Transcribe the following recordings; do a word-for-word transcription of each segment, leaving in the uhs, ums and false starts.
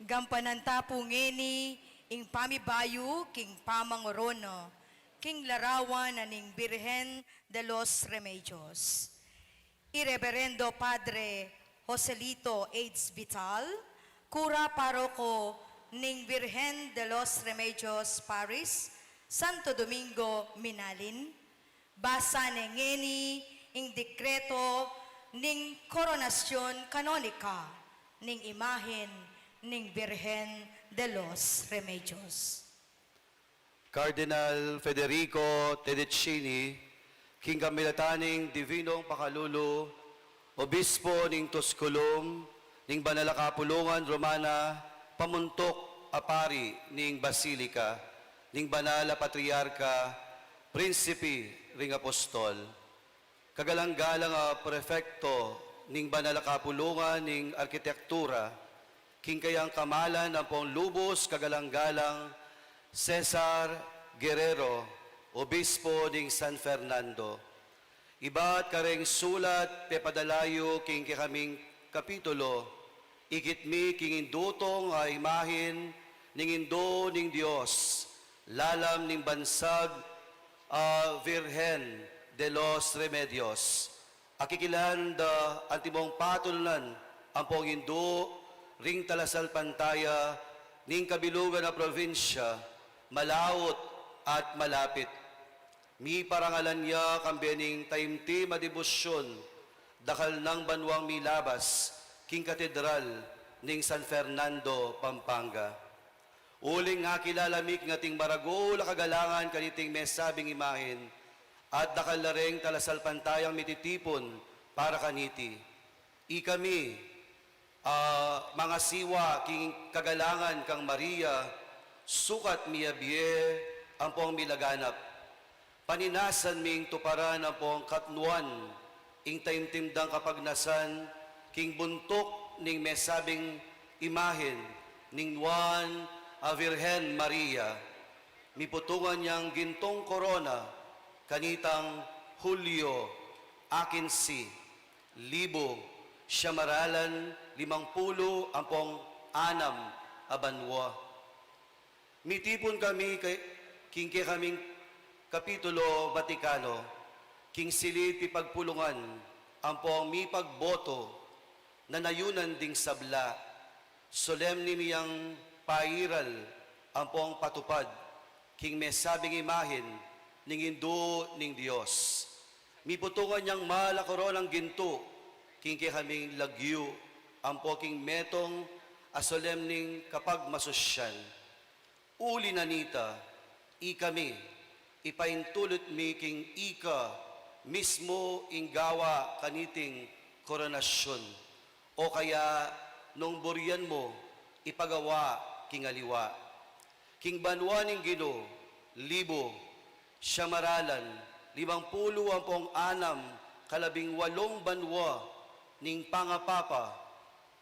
Gampanan ta pu ngeni ing pamibayu king pamangorona king larawan na ning Birhen de los Remedios. I Reverendo Padre Joselito Aids Vital, kura paroko ning Birhen de los Remedios Parish, Santo Domingo, Minalin, basa ne ngeni ing dekreto ning koronasyon kanonika ning imahen ning Birhen de los Remedios. Cardinal Federico Pedicini, king kamilatan ning Divinong Pakalulu, Obispo ning Tusculum, ning Banal a Kapulungan Romana, pamuntuk a pari ning Basilika ning Banal a Patriarka, Prinsipe ring Apostol. Kagalang-galang a prefekto ning Banal a Kapulungan ning Arkitektura, king kayang kamalan ampong lubus kagalang-galang Cesar Guerrero, Obispo ning San Fernando. Ibat kareng sulat pepadala yu king kekaming kapitulo, ikit mi king indutung a imahen ning Indu ning Dios, lalam ning bansag a Virgen de los Remedios. Akikilan da antimong patulunan ampong indu ring talasalpantaya ning kabilugan a probinsya, malaut at malapit. Miparangalan ya kambe ning taimtim a debosyun dakal nang banuang milabas king Katedral ning San Fernando, Pampanga. Uling akilala mi king ating maragul a kagalangan kaniting mesabing imahen, at dakal la reng talasalpantayang mititipun para kaniti. Ikami, a, mangasiwa king kagalangan kang Maria, sukat miyabie ampong milaganap. Paninasan ming tuparan ampong katnuan ing taimtim dang kapagnasan king buntuk ning mesabing imahen ning Nuan a Virgen Maria. Miputungan yang gintung korona kanitang Hulyo akinsi, libu siam maralan limang pulu ampong anam a banua. Mitipun kami kay, king kekaming Kapitulo Vatikano, king silid pipagpulungan ampong mipagboto, nanayunan ding sabla, solemne mi yang pairal ampong patupad king mesabing imahen ning Indu ning Dios. Miputungan yang mal a koronang gintu king kekaming lagyu ampo king metung a solemneng kapagmasusyan. Uli na nita, ikami, ipaintulut mi king ika mismu ing gawa kaniting koronasyon, o kaya nung burian mu ipagawa king aliwa. King banua ning Ginu, libu siam maralan limang pulu ampong anam kalabing walung banua ning pangapapa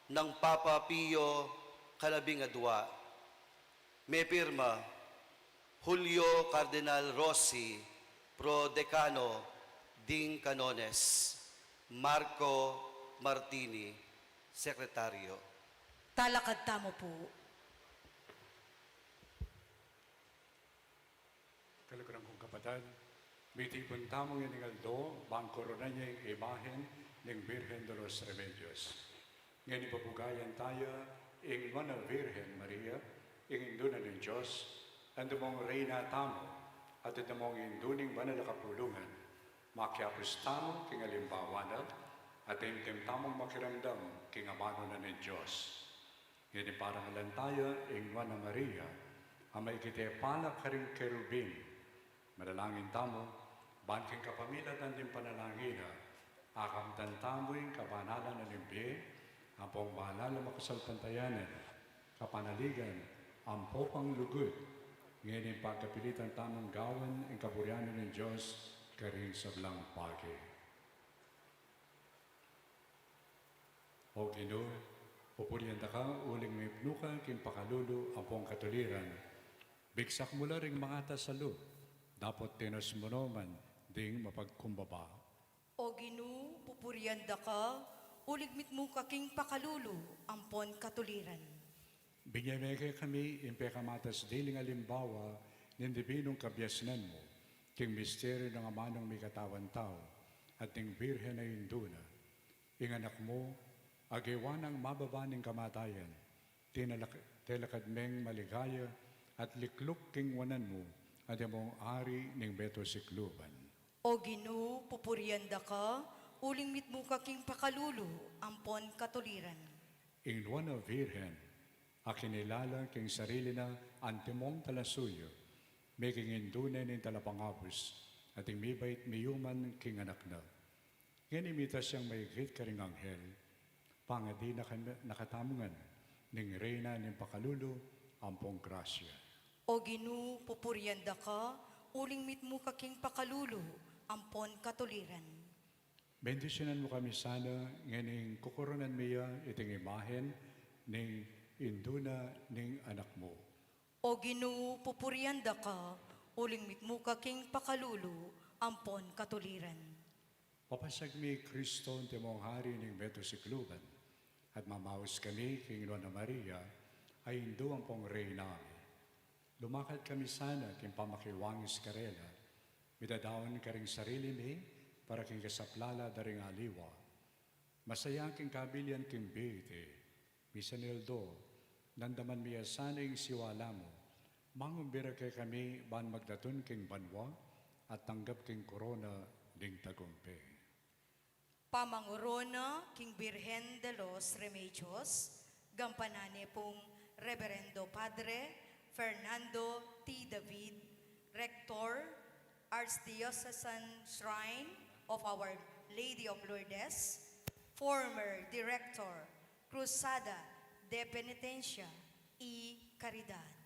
nang Papa Pio kalabing adua. Mepirma, Julio Cardinal Rossi, Pro Decano ding Canones, Marco Martini, Sekretaryo. Talakad tamu pu. Kaluguran kung kapatad, mitipun tamu ngening aldo, ban koronan ya ing imahen ning Birhen de los Remedios. Ngeni pabugayan taya ing Nuan a Virgen Maria, ing Indu na ning Dios, antimong Reyna tamu, at antimong Indu ning Banal a Kapulungan. Makiapus tamu king alimbawa na, at taimtim tamung makiramdam king amanu na ning Dios. Ngeni parangalan taya ing Nuan a Maria, a maikit a pala karing kerubim. Manalangin tamu, ban king kapamilatan ding panalangin na, akamtan tamu ing kabanalan a ning bie, ampong banal a makasalpantayanan, kapanaligan, ampo panglugud, ngeni pagkapilitan tamung gawan ing kaburian na ning Dios karing sablang bage. O Ginu, pupurian da ka uling mipnu ka king pakalulu ampong katuliran. Bigsak mu la ring mangatas a lub, dapot tinus mu naman ding mapagkumbaba. O Ginu, pupurian da ka uling mitmu ka king pakalulu ampon katuliran. Binie me kekami ing pekamatas diling alimbawa ning dibinung kabiasnan mu, king misteryu ning Amanung mikatawan tau at ning Birhen a Indu na. Ing Anak mu, a gewa nang mababa ning kamatayan, tinalak-, telakad meng maligaya at likluk king wanan mu, antimong Ari ning meto sikluban. O Ginu, pupurian da ka, uling mitmu ka king pakalulu ampon katuliran. Ing Nuan a Virgen, a kinilala king sarili na antimong talasuyu, meging Indu ne ning Talapangabus, at ing mibait miyuman king Anak na. Ngeni mitas yang maigit karing anghel, pangadi na kan-, na katamu ngan ning Reyna ning pakalulu ampon grasya. O Ginu, pupurian da ka, uling mitmu ka king pakalulu ampon katuliran. Bendisyunan mu kami sana, ngening kukoronan mi ya iting imahen ning Indu na ning Anak mu. O Ginu, pupurian da ka, uling mitmu ka king pakalulu ampon katuliran. Papasag mi i Kristo antimong Ari ning meto sikluban, at mamaus kami king Nuan a Maria, a Indu ampong Reyna mi. Lumakad kami sana king pamakiwangis karela, midadaun karing sarili mi para king kasaplalan da ring aliwa. Masaya king kabilian king bie iti, misan aldo, namdaman mi ya sana ing siwala mu, mangumbira kekami ban magdatun king banua at tanggap king korona ning tagumpe. Pamangorona king Birhen de los Remedios, gampanan ne pung Reverendo Padre Fernando T. David, Rector, Archdiocesan Shrine of Our Lady of Lourdes, former Director, Cruzada de Penitencia y Caridad.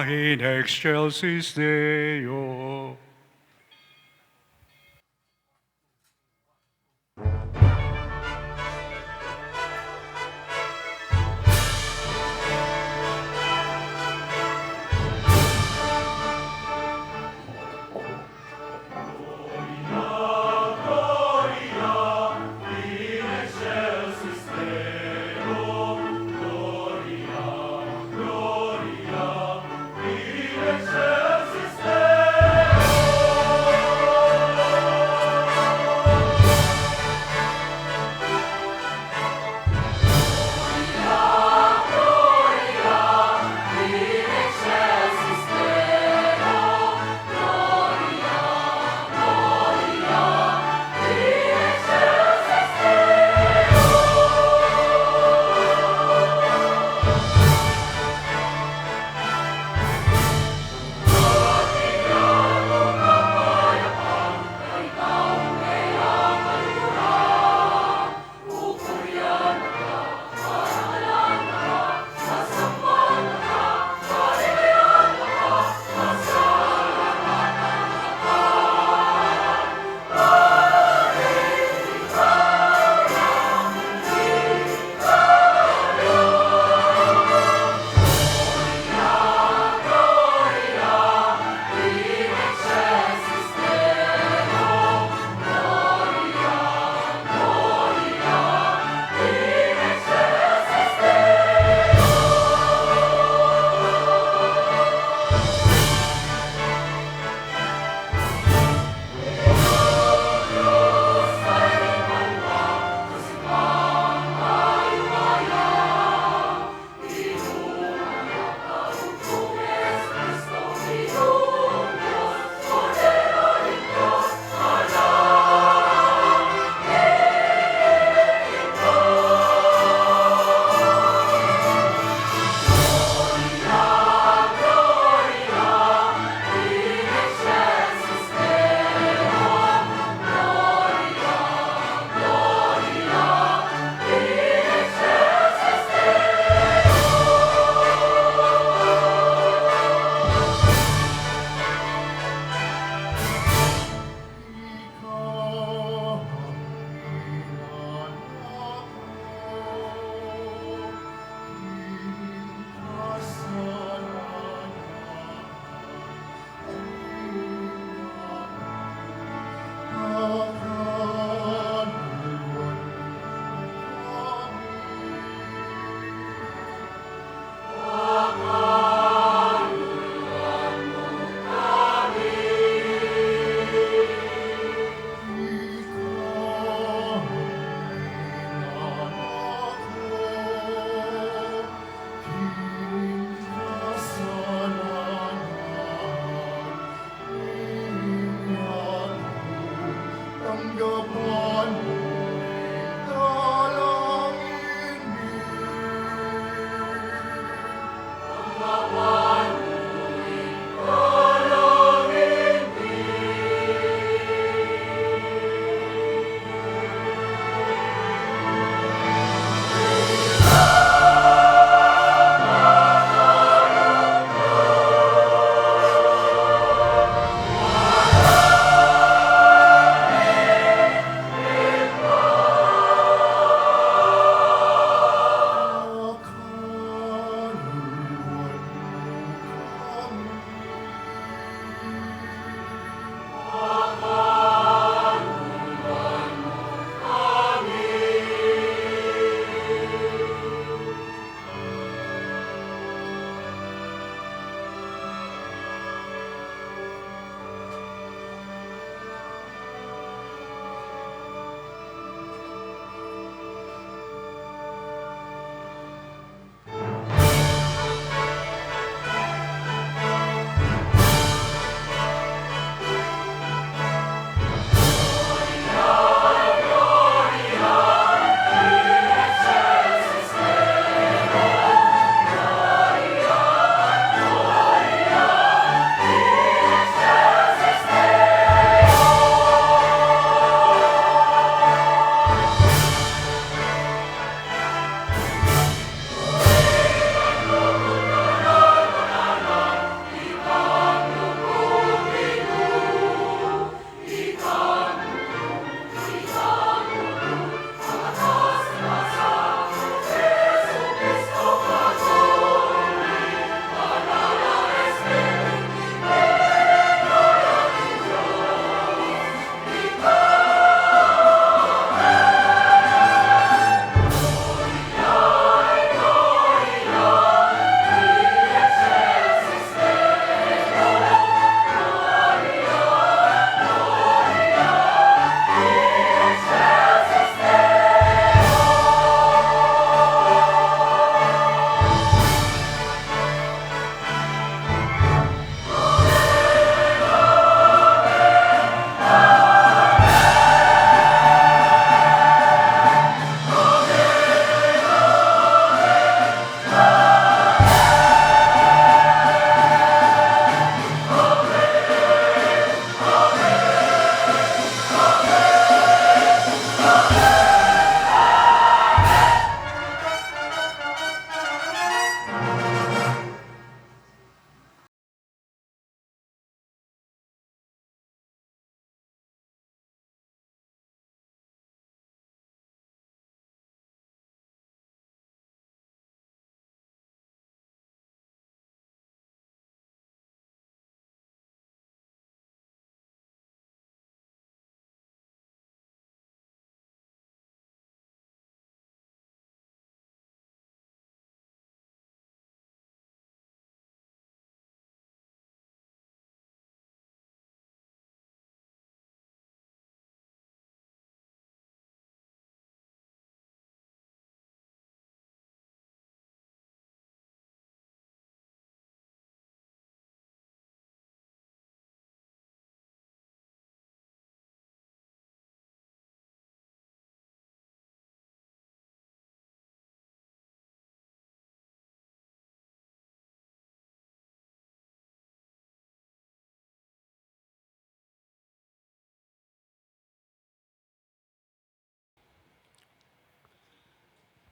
In excelsis Deo.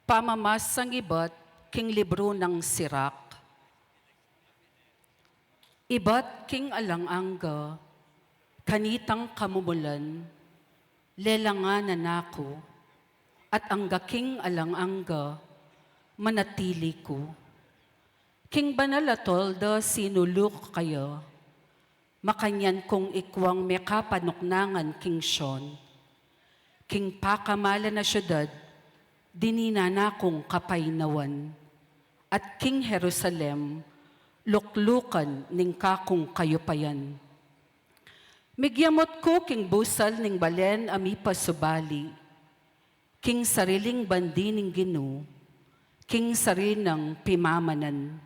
Pamamasang ibat king libru nang Sirak. Ibat king alang angga, kanitang kamumulan, lelangan na ku, at angga king alang angga, manatili ku. King banal a tolda sinulu ku kaya, makanyan kung ikwang mekapanuknangan king Sion. King pakamalan a siudad, dininan na kung kapaynawan. At king Jerusalem, luklukan ning kakung kayupayan. Migyamot ku king busal ning balen a mipasubali, king sariling bandi ning Ginu, king sariling pimamanan.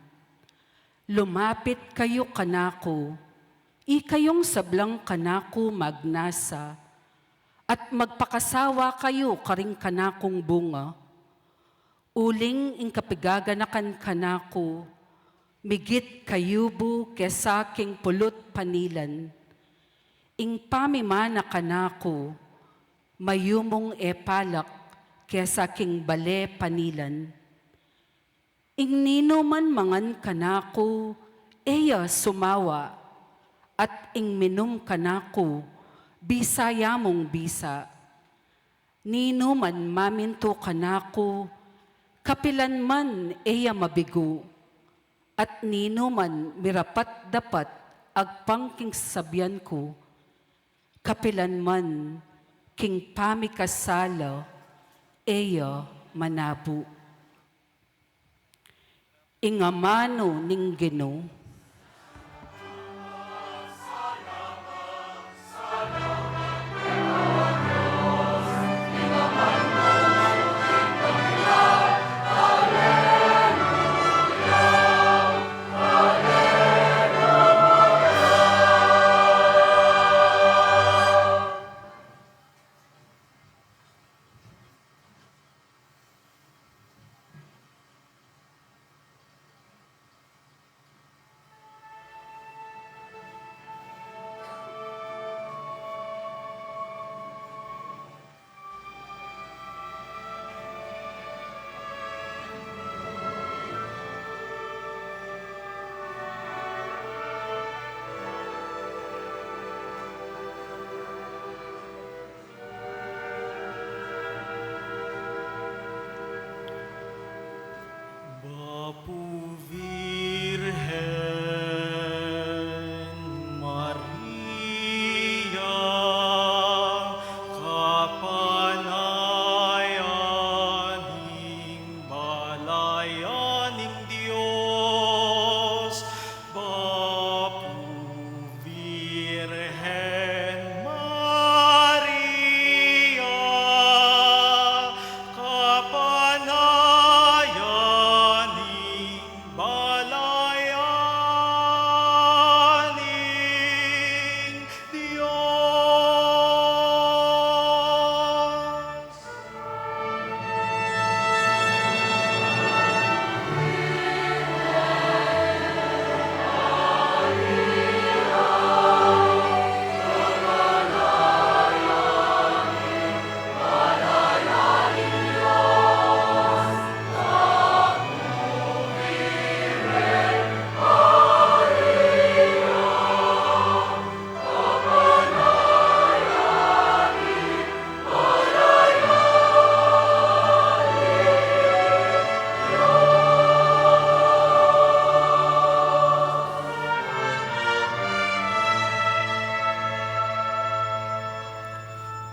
Lumapit kayu kanaku, ikayung sablang kanaku magnasa, at magpakasawa kayu karing kanakung bunga. Uling ing kapigaganakan kanaku, migit kayubu kesa king pulut panilan. Ing pamimana kanaku, mayumung e palak kesa king bale panilan. Ing ninuman mangan kanaku, e ya sumawa, at ing minum kanaku, bisa ya mung bisa. Ninuman mamintu kanaku, kapilan man e ya mabigu, at ninuman mirapat-dapat agpang king sasabian ku, kapilan man king pamikasala e ya manabu. Ing amanu ning Ginu. Bapu Virgen Maria, kapanayan ning balayan ning Dios, Bapu Virgen Maria, kapanayan ning balayan ning Dios.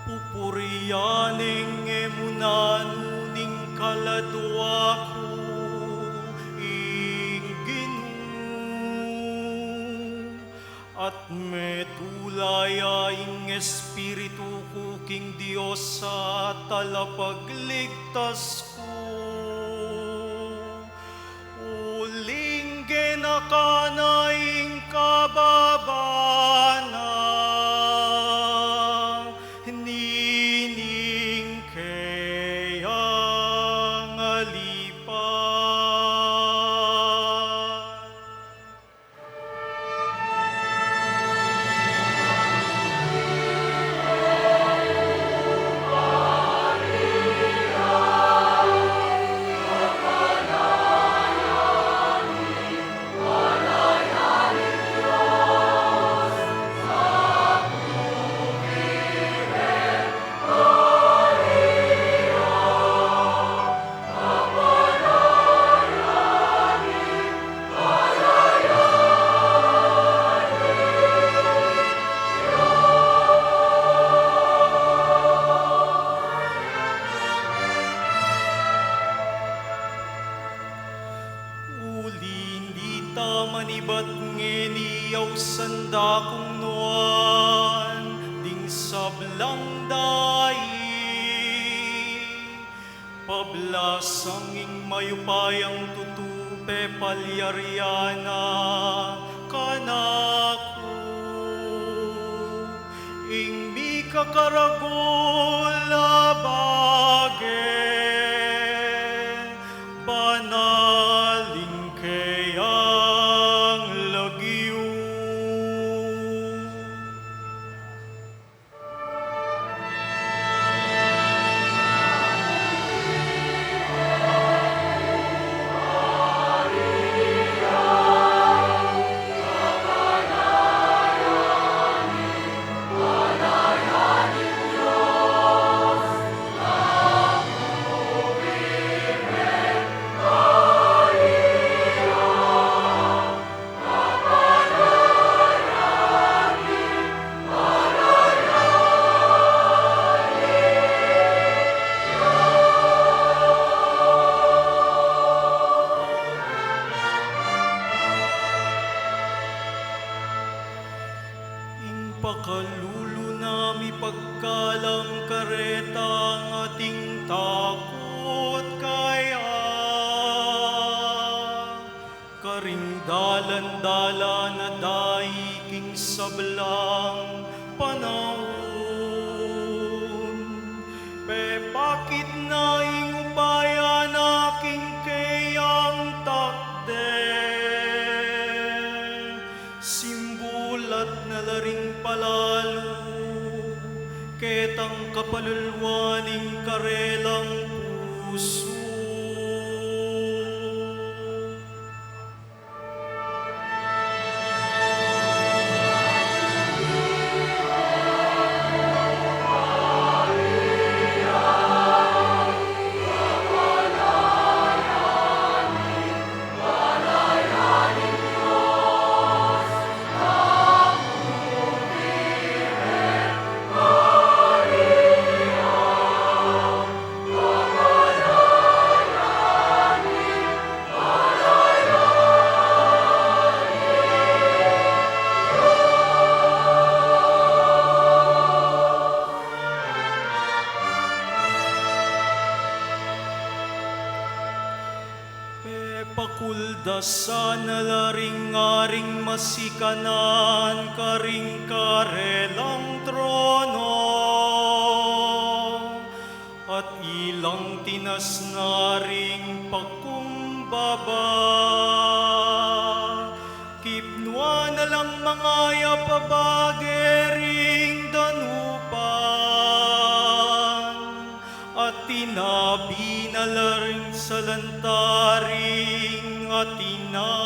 Pupurian neng e mu nanu ning kaladua ku ing Ginu, at metula ya ing espiritu ku king Dios a talapagligtas ku. Uling genaka na ing kababa na nining keyang alipan. Manibat ngeni ausan da kung nuan ding sablang dayi, pablasang ing mayupayang tutu pepalyarian na kanaku. Ing mikakaragul a bage, banal ing keyang lagyu. Ing pakalulu na mipagkalam karetang ating takut kaya karing dalan-dalan a dayi king sablang panaun. Pepakit na ing upaya na king keyang takder, simbulat na la ring palalu ketang kapalulwan ning karelang pusu. Pepakuldasan na la ring Aring masikanan karing karelang trono, at ilang tinas na ring pakumbaba. Kipnuan na lang mangayap a bage ring danupan, at tinabi na la ring salanta ring atinan.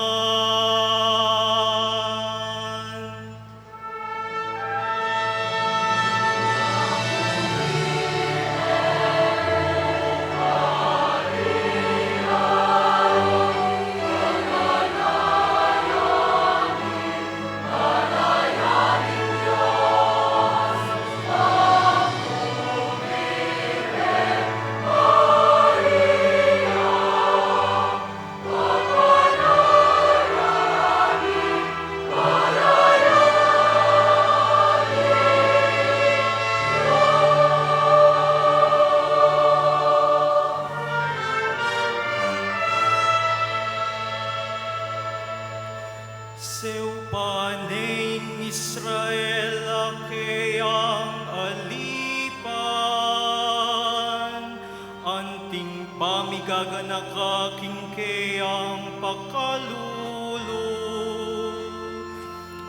Seupan ne ing Israel a keyang alipan, anting pamigaganaka king keyang pakalulu.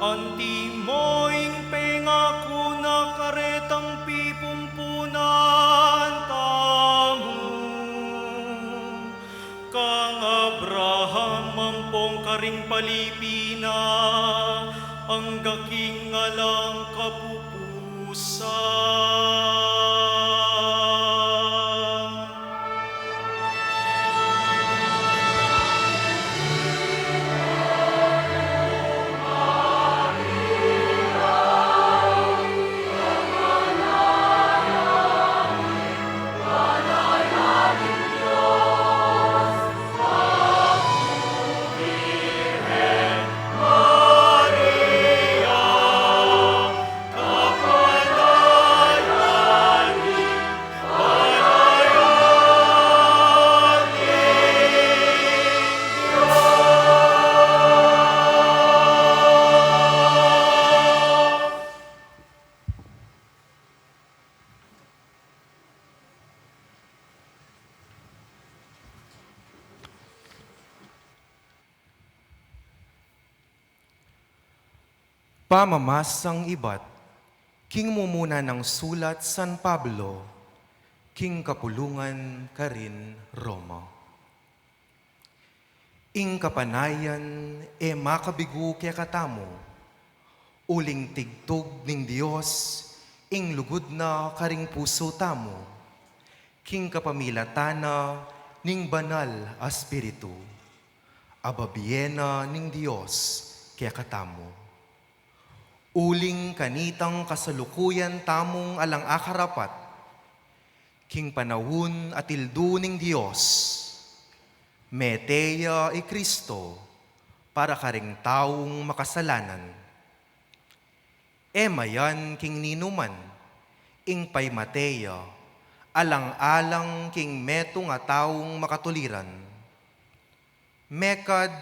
Antimo ing pengaku na karetang pipumpunan tamu, kang Abraham ampong karing palipi na angga king alang kapupusan. Pamamasang ibat king mumuna nang sulat San Pablo king kapulungan karin Roma. Ing kapanayan e makabigu kekatamu, uling tigtug ning Dios ing lugud na karing pusu tamu, king kapamilatan na ning Banal a Espiritu, a bibie na ning Dios kekatamu. Uling kanitang kasalukuyan tamung alang akarapat, king panaun a tildu ning Dios, mete ya i Kristo para karing taung makasalanan. E mayan king ninuman ing paimate ya alang-alang king metung a taung makatuliran, mekad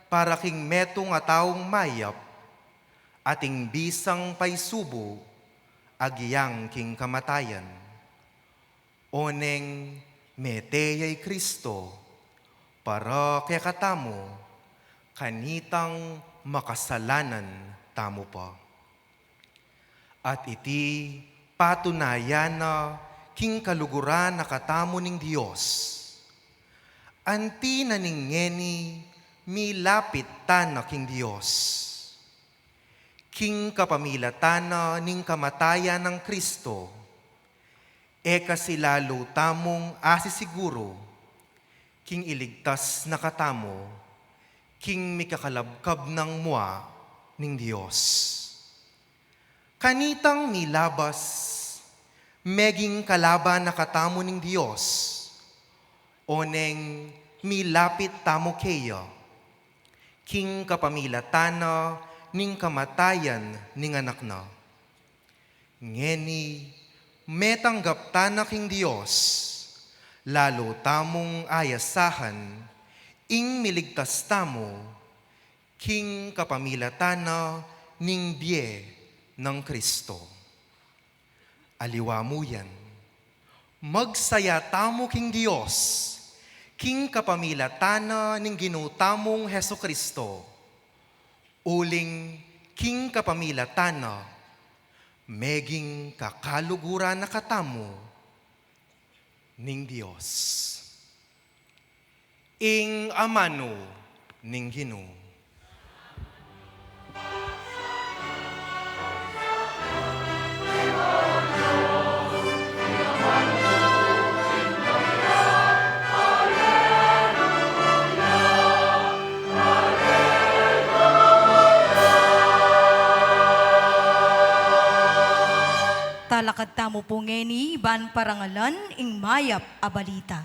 para king metung a taung mayap, ating bisang paisubu agyang king kamatayan. Oneng mete ya i Kristo para kekatamu, kanitang makasalanan tamu pa. At iti patunayan na king kaluguran na katamu ning Dios. Anti na ning ngeni milapit tana king Dios. King kapamilatan na ning kamatayan nang Kristo, e kasi lalu tamung asisiguru king iligtas na katamu king mikakalabkab nang mua ning Dios. Kanitang milabas, meging kalaban na katamu ning Dios, oneng milapit tamu keya, king kapamilatan na ning kamatayan ning Anak na. Ngeni, metanggap tana king Dios, lalu tamung ayasahan ing miligtas tamu, king kapamilatan na ning bie nang Kristo. Aliwa mu yan, magsaya tamu king Dios, king kapamilatan na ning Ginu tamung Jesu-Kristo, uling king kapamilatan na, meging kakaluguran na katamu ning Dios. Ing amanu ning Ginu. Talakad tamu pu ngeni ban parangalan ing mayap a balita.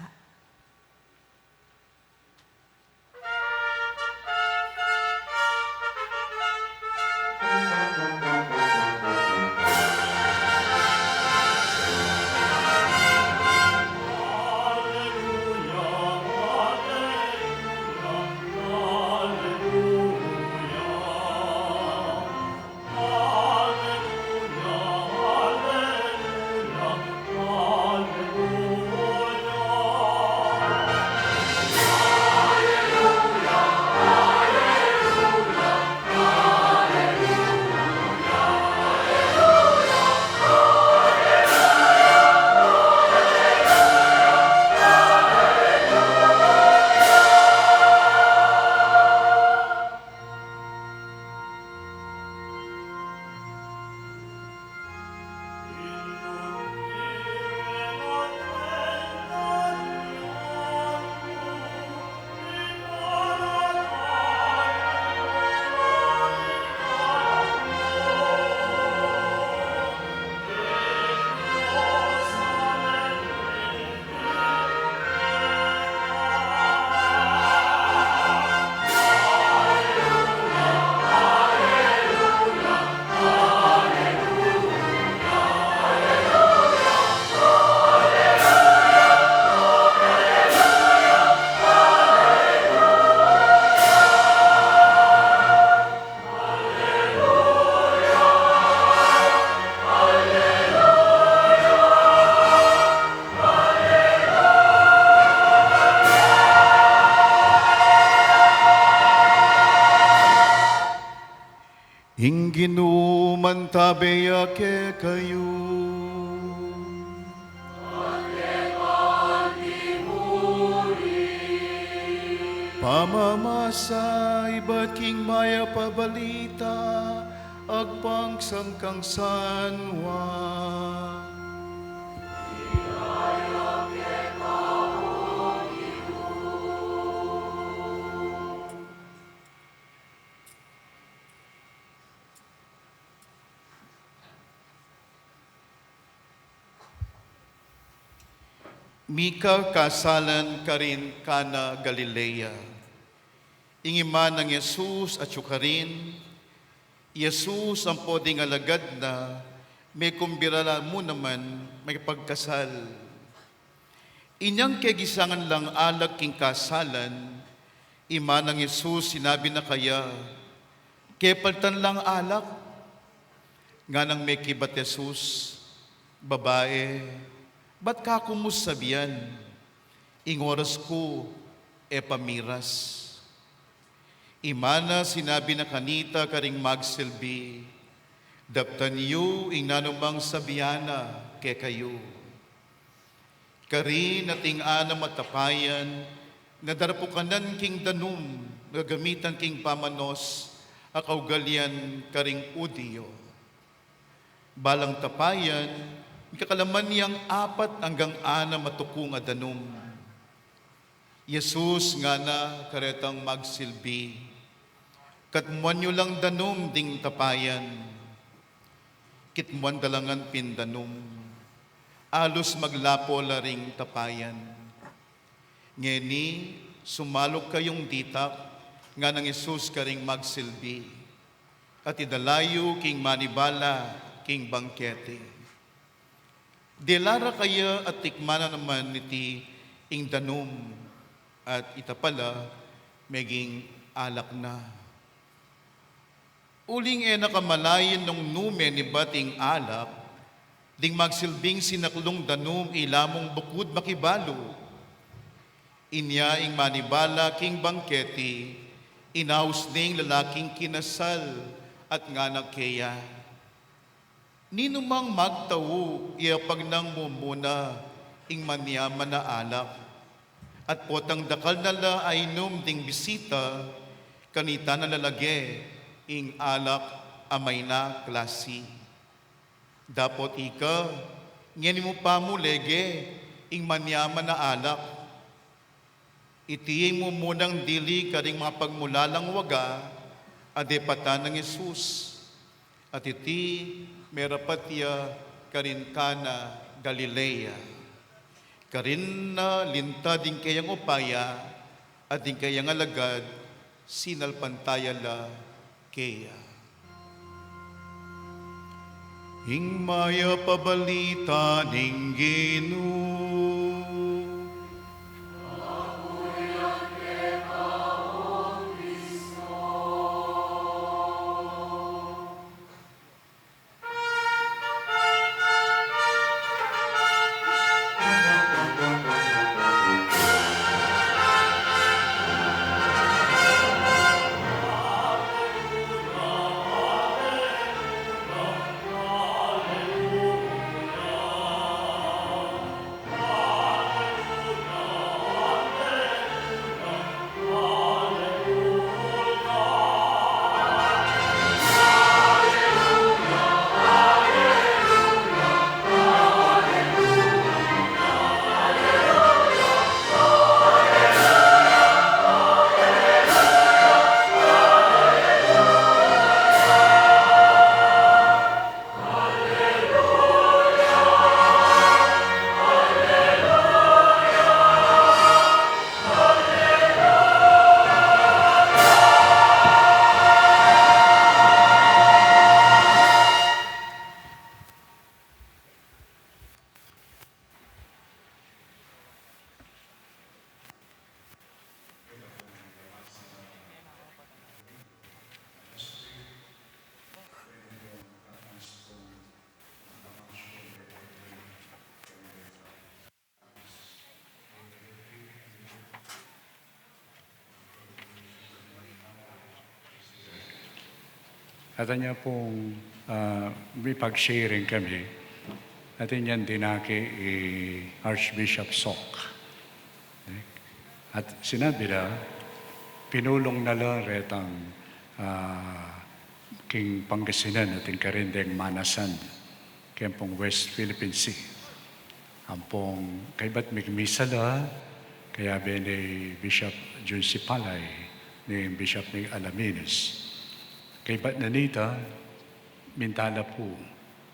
Ginu mantabe ya kekayu. Pamamasa ibat king Mayap a Balita agpang sang kang San Juan. Mika kasalan karin Cana Galilea. Ing ima nang Jesus atyu karin, i Jesus ampo ding alagad na, mekumbida la mu naman makipagkasal. Inyang kegisangan lang alak king kasalan, i ima nang Jesus sinabi na kaya, "Kepaltan lang alak?" Nganang mekibat Jesus, "Babae, ba't ka ku mu sabian? Ing oras ku e pa miras." I ima na sinabi na kanita karing magsilbi, "Daptan yu ing nanumang sabian na kekayu." Karin ating anam a tapayan, nadarpukanan king danum, gagamitan king pamanos, a kaugalian karing Judio. Balang tapayan, mikakalaman yang apat anggang anam a tukung a danum. Jesus ngana karetang magsilbi, "Katmuan yu lang danum ding tapayan." Kitmuan da la ngan pin danum. Alus maglapo la ring tapayan. "Ngeni, sumaluk kayung ditak," nganang Jesus karing magsilbi, "at idala yu king manibala king bangkete." Dela ra kaya at tikman na naman niti ing danum, at ita pala meging alak na. Uling e na kamalayan nung nu menibat ing alak, ding magsilbing sinaklung danum ila mung bukud makibalu. Inya ing manibala king bangkete, inaus ne ing lalaking kinasal at ngana keya, "Ninumang magtau, yapag nang mumuna ing manyaman a alak, at potang dakal na la ainum ding bisita, kanita na la lage ing alak a mayna klasi. Dapot ika, ngeni mu pa mu lege ing manyaman a alak." Iti ing mumunang dili karing mapagmulalang waga a depatan nang Jesus, at iti merapat ya karin Cana Galilea. Karin na lintad ing keyang upaya, at ing keyang alagad sinalpantaya la keya. Ing mayap a balita ning Ginu. At anya pung, ah, mipag-sharing kami, at inyang dinaki i Archbishop Sok. At sinabi na, pinulung na la retang, ah, king Pangasinan at ing karin deng Manasan, keng pung West Philippine Sea. Ampong kaybat migmisa la, kayabe ni Bishop Jun Sipalay, ni Bishop ni Alaminos. Kaybat na nita, minta la pu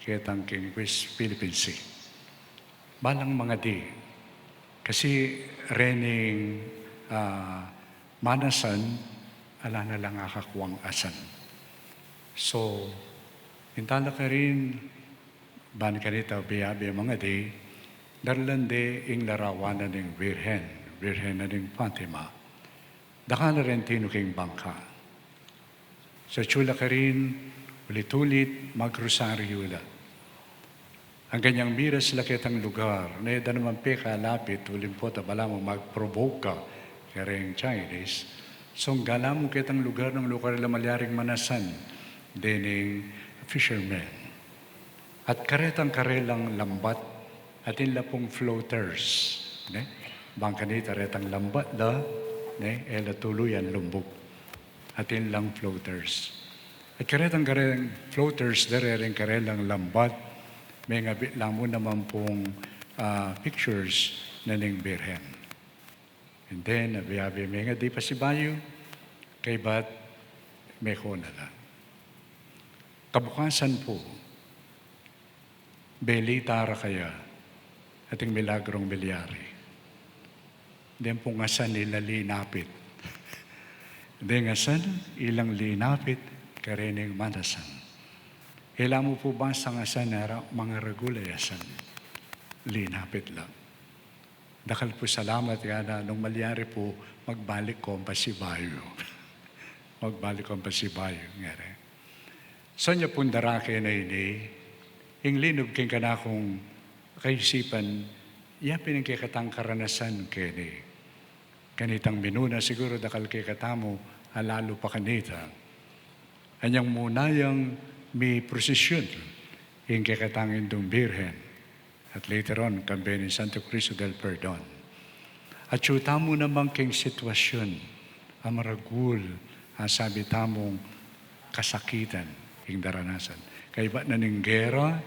ketang king West Philippine Sea. Balang mangadi, kasi rening, ah, Manasan, ala na lang akakuang asan. So, minta la karin, ban kanita biabe mangadi, darlan de ing larawan na ning Birhen, Birhen na ning Fatima. Dakal la ring tinu king bangka. Sa tsula karin, ulit-ulit, magrosaryu la. Anggang miras la ketang lugar, ne da naman pekalapit, uling pota balamu mag-provoke ka kareng Chinese. So, galamu ketang lugar nung lugar la malyaring Manasan, dening fishermen. At karetang karelang lambat, atin la pung floaters, ne? Bang kanita retang lambat la, ne? E la tuluyan lumbug. Atin lang floaters. At karetang kareng floaters, darereng karelang lambat, mengabit la mu naman pung, ah, pictures na ning Birhen. And then, abe-abe mengadi pasibayu, kaybat meko na la. Kabukasan pu, belita ra kaya ating milagrong milyari. Deng pung asan ila linapit. Deng asan ilang linapit karening Manasan. E la mu pu basta asan, ara, mangaragul a asan. Linapit la. Dakal pu salamat, ngana, nung malyari pu, magbalik kong pasibayu. Magbalik kong pasibayu, ngana. So, nya pung darake na ini, ing linub king kanakung kaisipan, ya pin ing kekatang karanasan keni. Kanitang minuna siguru dakal kekatamu, a lalu pa kanita. Anyang muna yang miprosesyon ing kekatang Indung Birhen, at later on, kambe ning Santo Cristo del Perdon. Atyu tamu naman king sitwasyon a maragul, a sabi tamung kasakitan ing daranasan. Kaybat na ning gera,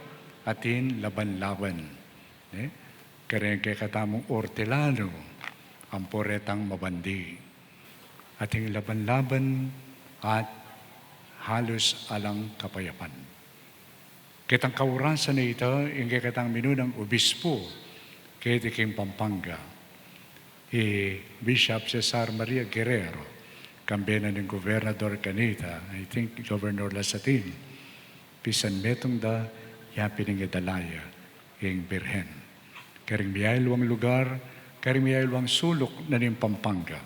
atin laban-laban. Ne? Kareng kekatamung ortelanu, ampo retang mabandi. Ating laban-laban at halos alang kapayapan. Ketang kaurasan a ita, ing kekatang minunang obispo keti king Pampanga, i Bishop Cesar Maria Guerrero, kambe na ning gobernador kanita, I think Governor Lasatin, pisan metung da, ya pin ing idala ya ing Birhen. Karing miyayaliwang lugar, karing miyayaliwang suluk na ning Pampanga.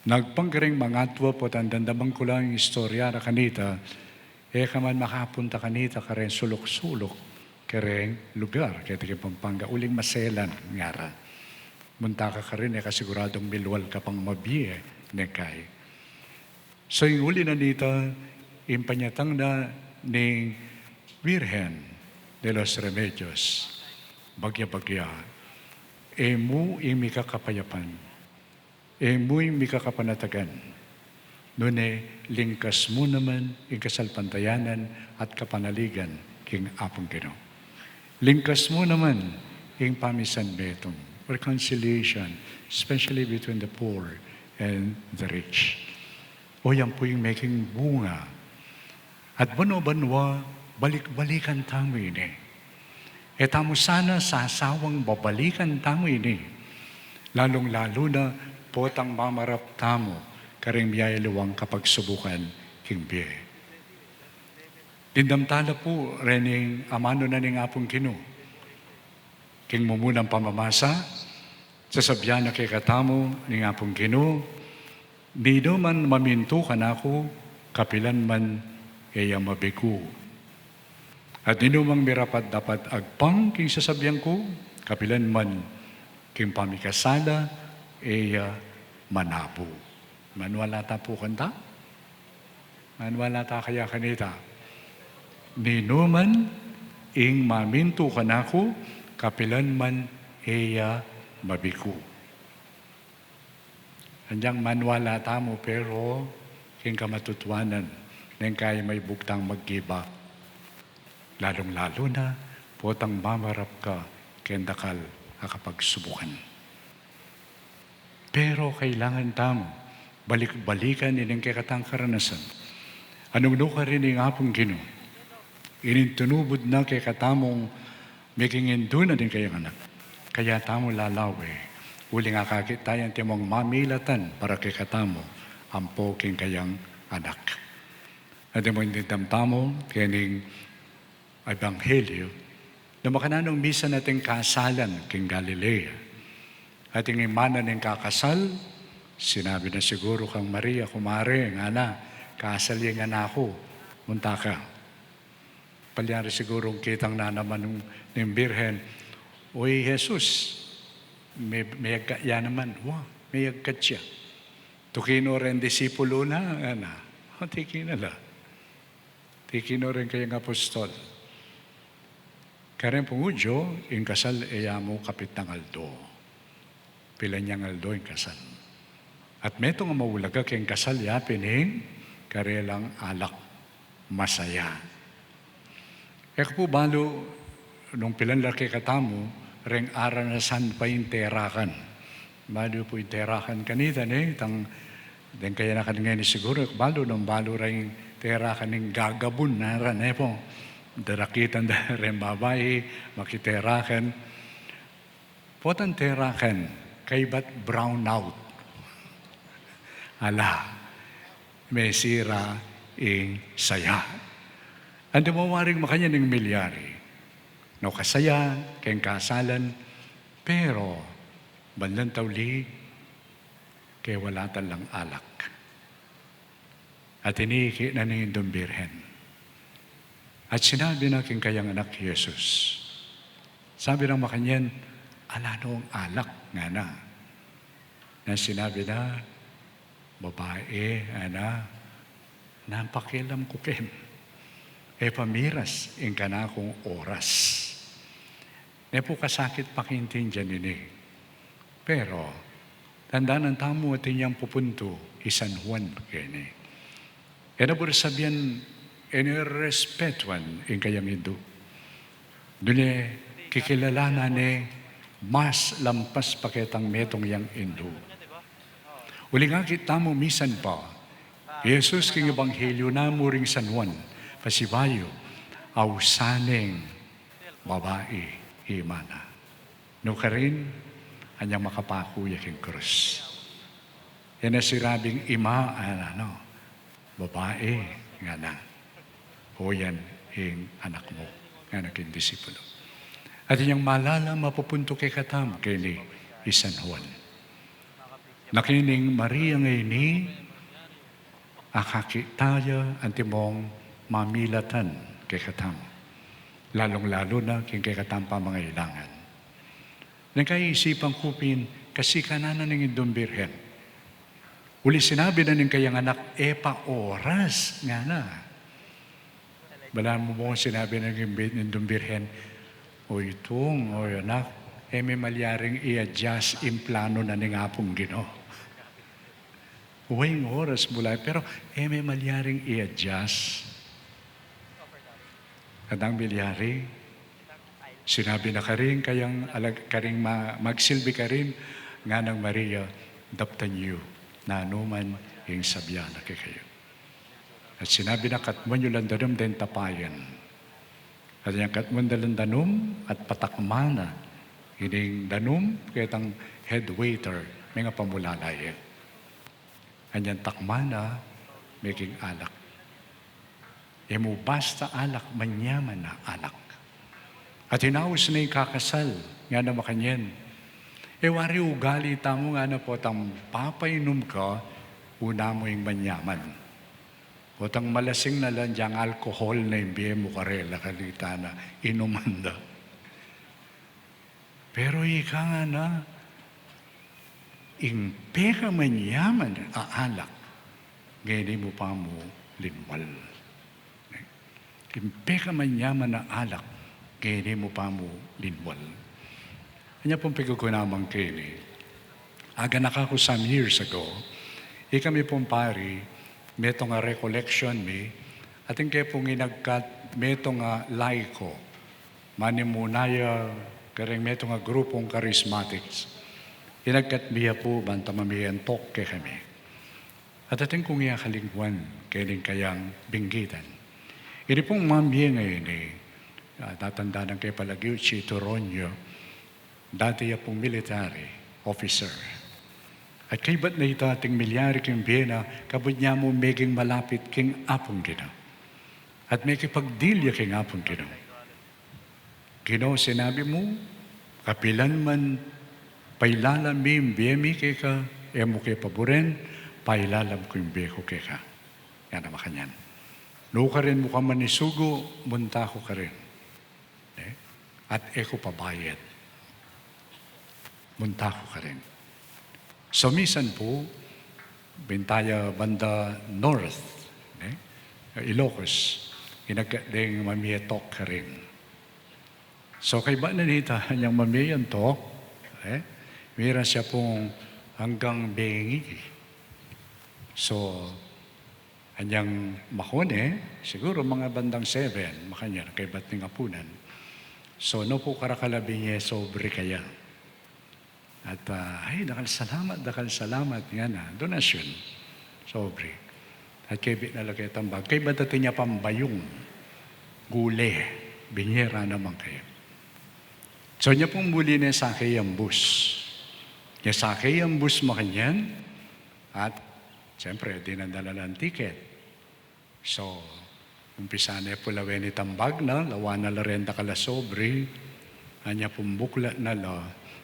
Nagpang karing mangatua potang damdaman ku lang ing istorya ra kanita, e ka man makapunta kanita kareng suluk-suluk, kareng lugar keti king Pampanga, uling maselan, ngara. Munta ka karin, e ka siguradung milual ka pang mabie, ne kay. So, ing uli na nita, ing panyatang na ning Virgen de los Remedios, bagya-bagya, e mu ing mika kapayapan, e mu ing mika kapanatagan, nune lingkas mu naman ing kasalpantayanan at kapanaligan king Apung Ginu. Lingkas mu naman ing pamisanmetung, reconciliation, especially between the poor and the rich. O, yan pu ing meking bunga. At banwa-banwa, balik-balikan tamu ini. E tamu sana sasawang babalikan tamu ini. Lalung-lalu na potang mamarap tamu karing miyayaliwang kapagsubukan king bie. Dimdam tala pu rening amanu na ning Apung Ginu. King mumunang pamamasa, sasabian na kekatamu ning Apung Ginu, ninuman mamintu kanaku, kapilan man e ya mabiku. At ninumang mirapat-dapat agpang king sasabian ku, kapilan man king pamikasala e ya manabu. Manual ata pu kanta? Maniwala ta kaya kanita? Ninuman ing mamintu kanaku, kapilan man e ya mabiku. Anyang maniwala tamu, pero king kamatutuanan, neng kaya maibug tang mag-give up. Lalung-lalu na, potang mamarap ka keng dakal a kapagsubukan. Pero kailangan tamu balik-balikan ining kekatang karanasan. Anung nukarin ing Apung Ginu, ining tinubud na kekatamung meging indu na ding kayang anak. Kaya tamu lalawe, uling akakit taya antimong mamilatan para kekatamu ampo king kayang anak. Antimong dimdam tamu kening ebanghelyo, na makananu ing misan ating kasalan king Galilea. Ating imana ning kakasal, sinabi na siguru kang Maria, "Kumare, ngana, kasal ya ing anak ku, munta ka." Palyari sigurung kitang na naman ning Birhen, "Uy, Jesus, me-, meyag ka ya naman, wa, meyag ka ya." Tuki no reng disipulu na, ngana. O, tuki na la. Tuki no reng kayang apostol. Kareng pung Judio, ing kasal e ya mu kapitang aldo. Pilan yang aldo ing kasal. At metung a maulaga keng kasal ya pin ing karelang alak. Masaya. E ku pu balu nung pilan la kekatamu reng aranasan pa ing terakan. Balu pu ing terakan kanita, ne, itang deng kayanakan ngeni siguru, e ku balu nung balu reng terakan ning gagabun, nara, ne pu. Darakitan da reng babai, makiterakan. Potang terakan, kaybat brownout. Ala, mesira ing saya. Antimong waring makanyan ing milyari. Nokasaya keng kasalan, pero bandang tauli, kewalatan lang alak. At ini ikit na ning Indung Birhen. At sinabi na king kayang anak Jesus. Sabi nang makanyan, "Ala nong alak?" ngana. Nang sinabi na, "Babai," ngana, "nanu pakialam ku ken? E pa miras ing kanakung oras." Ne pu kasakit pakiintindian ini. Pero, tandanan tamu atin yang pupuntu i San Juan keni. E na buri sabian, e na respetuan ing kayang indu. Dune, kikilalanan ne mas lampas pa ketang metung yang indu. Uling akit tamu misan pa, Jesus king ebanghelyo na mu ring San Juan, pasibayu, ausan neng babai i imana. Nukarin, anyang makapaku ya king krus. E na sirabing ima, ngana, no? Babai, ngana. O yan ing anak mu, ngana king disipulu. At inyang malala mapupuntu kekatamu keni i San Juan. Na kening Maria ngeni, akakit taya antimong mamilatan kekatamu. Lalung-lalu na king kekatang pamangailangan. Neng kaisipan ku pin, kasikanan na ning Indung Birhen. Uli sinabi na ning kayang anak, "E pa oras," ngana. Balamu mu sinabi na ning Indung Birhen, "Oy tung, oy anak, e me malyaring i-adjust ing plano na ning Apung Ginu." Wa ing oras mu la, pero e me malyaring i-adjust. At nang milyari, sinabi na karin kayang alag-, karing ma-, magsilbi karin, nganang Maria, "Daptan yu, nanu man ing sabian na kekayu." At sinabi na, "Katmuan yu lang danum deng tapayan." At inyang katmuan da lang danum at patakma na ining danum ketang head waiter, mengapamulala ya. Anyang takma na, meging alak. E mu basta alak, manyaman a alak. At inaus na ing kakasal, ngana makanyan. E wari ugali tamu, ngana, potang papainum ka, una mu ing manyaman. Potang malasing na lang, dyang alcohol na ing bie mu karela, kanita na inuman da. Pero ika, ngana, ing pekamanyaman a alak, ngeni mu pa mu linwal. Ing pekamanyaman a alak, ngeni mu pa mu linwal. Anya pung pigkukunaman keni. Aganaka ku some years ago, ikami pung pari, metung a recollection mi, atin ke pung inagkat metung a laiko, manimuna ya kareng metung a grupung charismatics. Inagkat mi ya pu ban ta mamie antok kekami. At atin kung iya kalingwan keng kayang binggitan. Ini pung mamie ngeni, ah, tatandanan ke palagi, Chito Roño, dati ya pung military officer. At kaybat na ita ating milyari keng bie na, kabud nya mu meging malapit keng Apung Ginu. At mekipagdil ya keng Apung Ginu. Ginu, sinabi mu, kapilan man pailalam mi ing bie mi keka, e mu ke paburen, pailalam ku ing bie ku keka. Yan a makanyan. Nukarin mu ka man isugo, munta ku karin. Eh? At e ku pabayad. Munta ku karin. So, misan pu, bintaya banda north, ne? Ilocos, inagkat deng mamie tok karin. So, kaybat na nita, anyang mamie antok, eh? Mira siya pung anggang bengi. So, anyang makone, siguru mga bandang seven, makanyan, kaybat ning apunan. So, no pu karakal a binye sobre kaya. At, ah, ay, dakal salamat, dakal salamat, ngana, donasyon. Sobre. At kebit na la ketang bag. Kaybat atin ya pang bayung. Gule. Binye ra naman kaya. So, nya pung muli ne sake yang bus. Nya sake yang bus makanyan. At, siyempre, dinan da la lang ticket. So, umpisa ne pu lawen itang bag na, lawan na la reng dakal a sobre, anya pung buklat na la,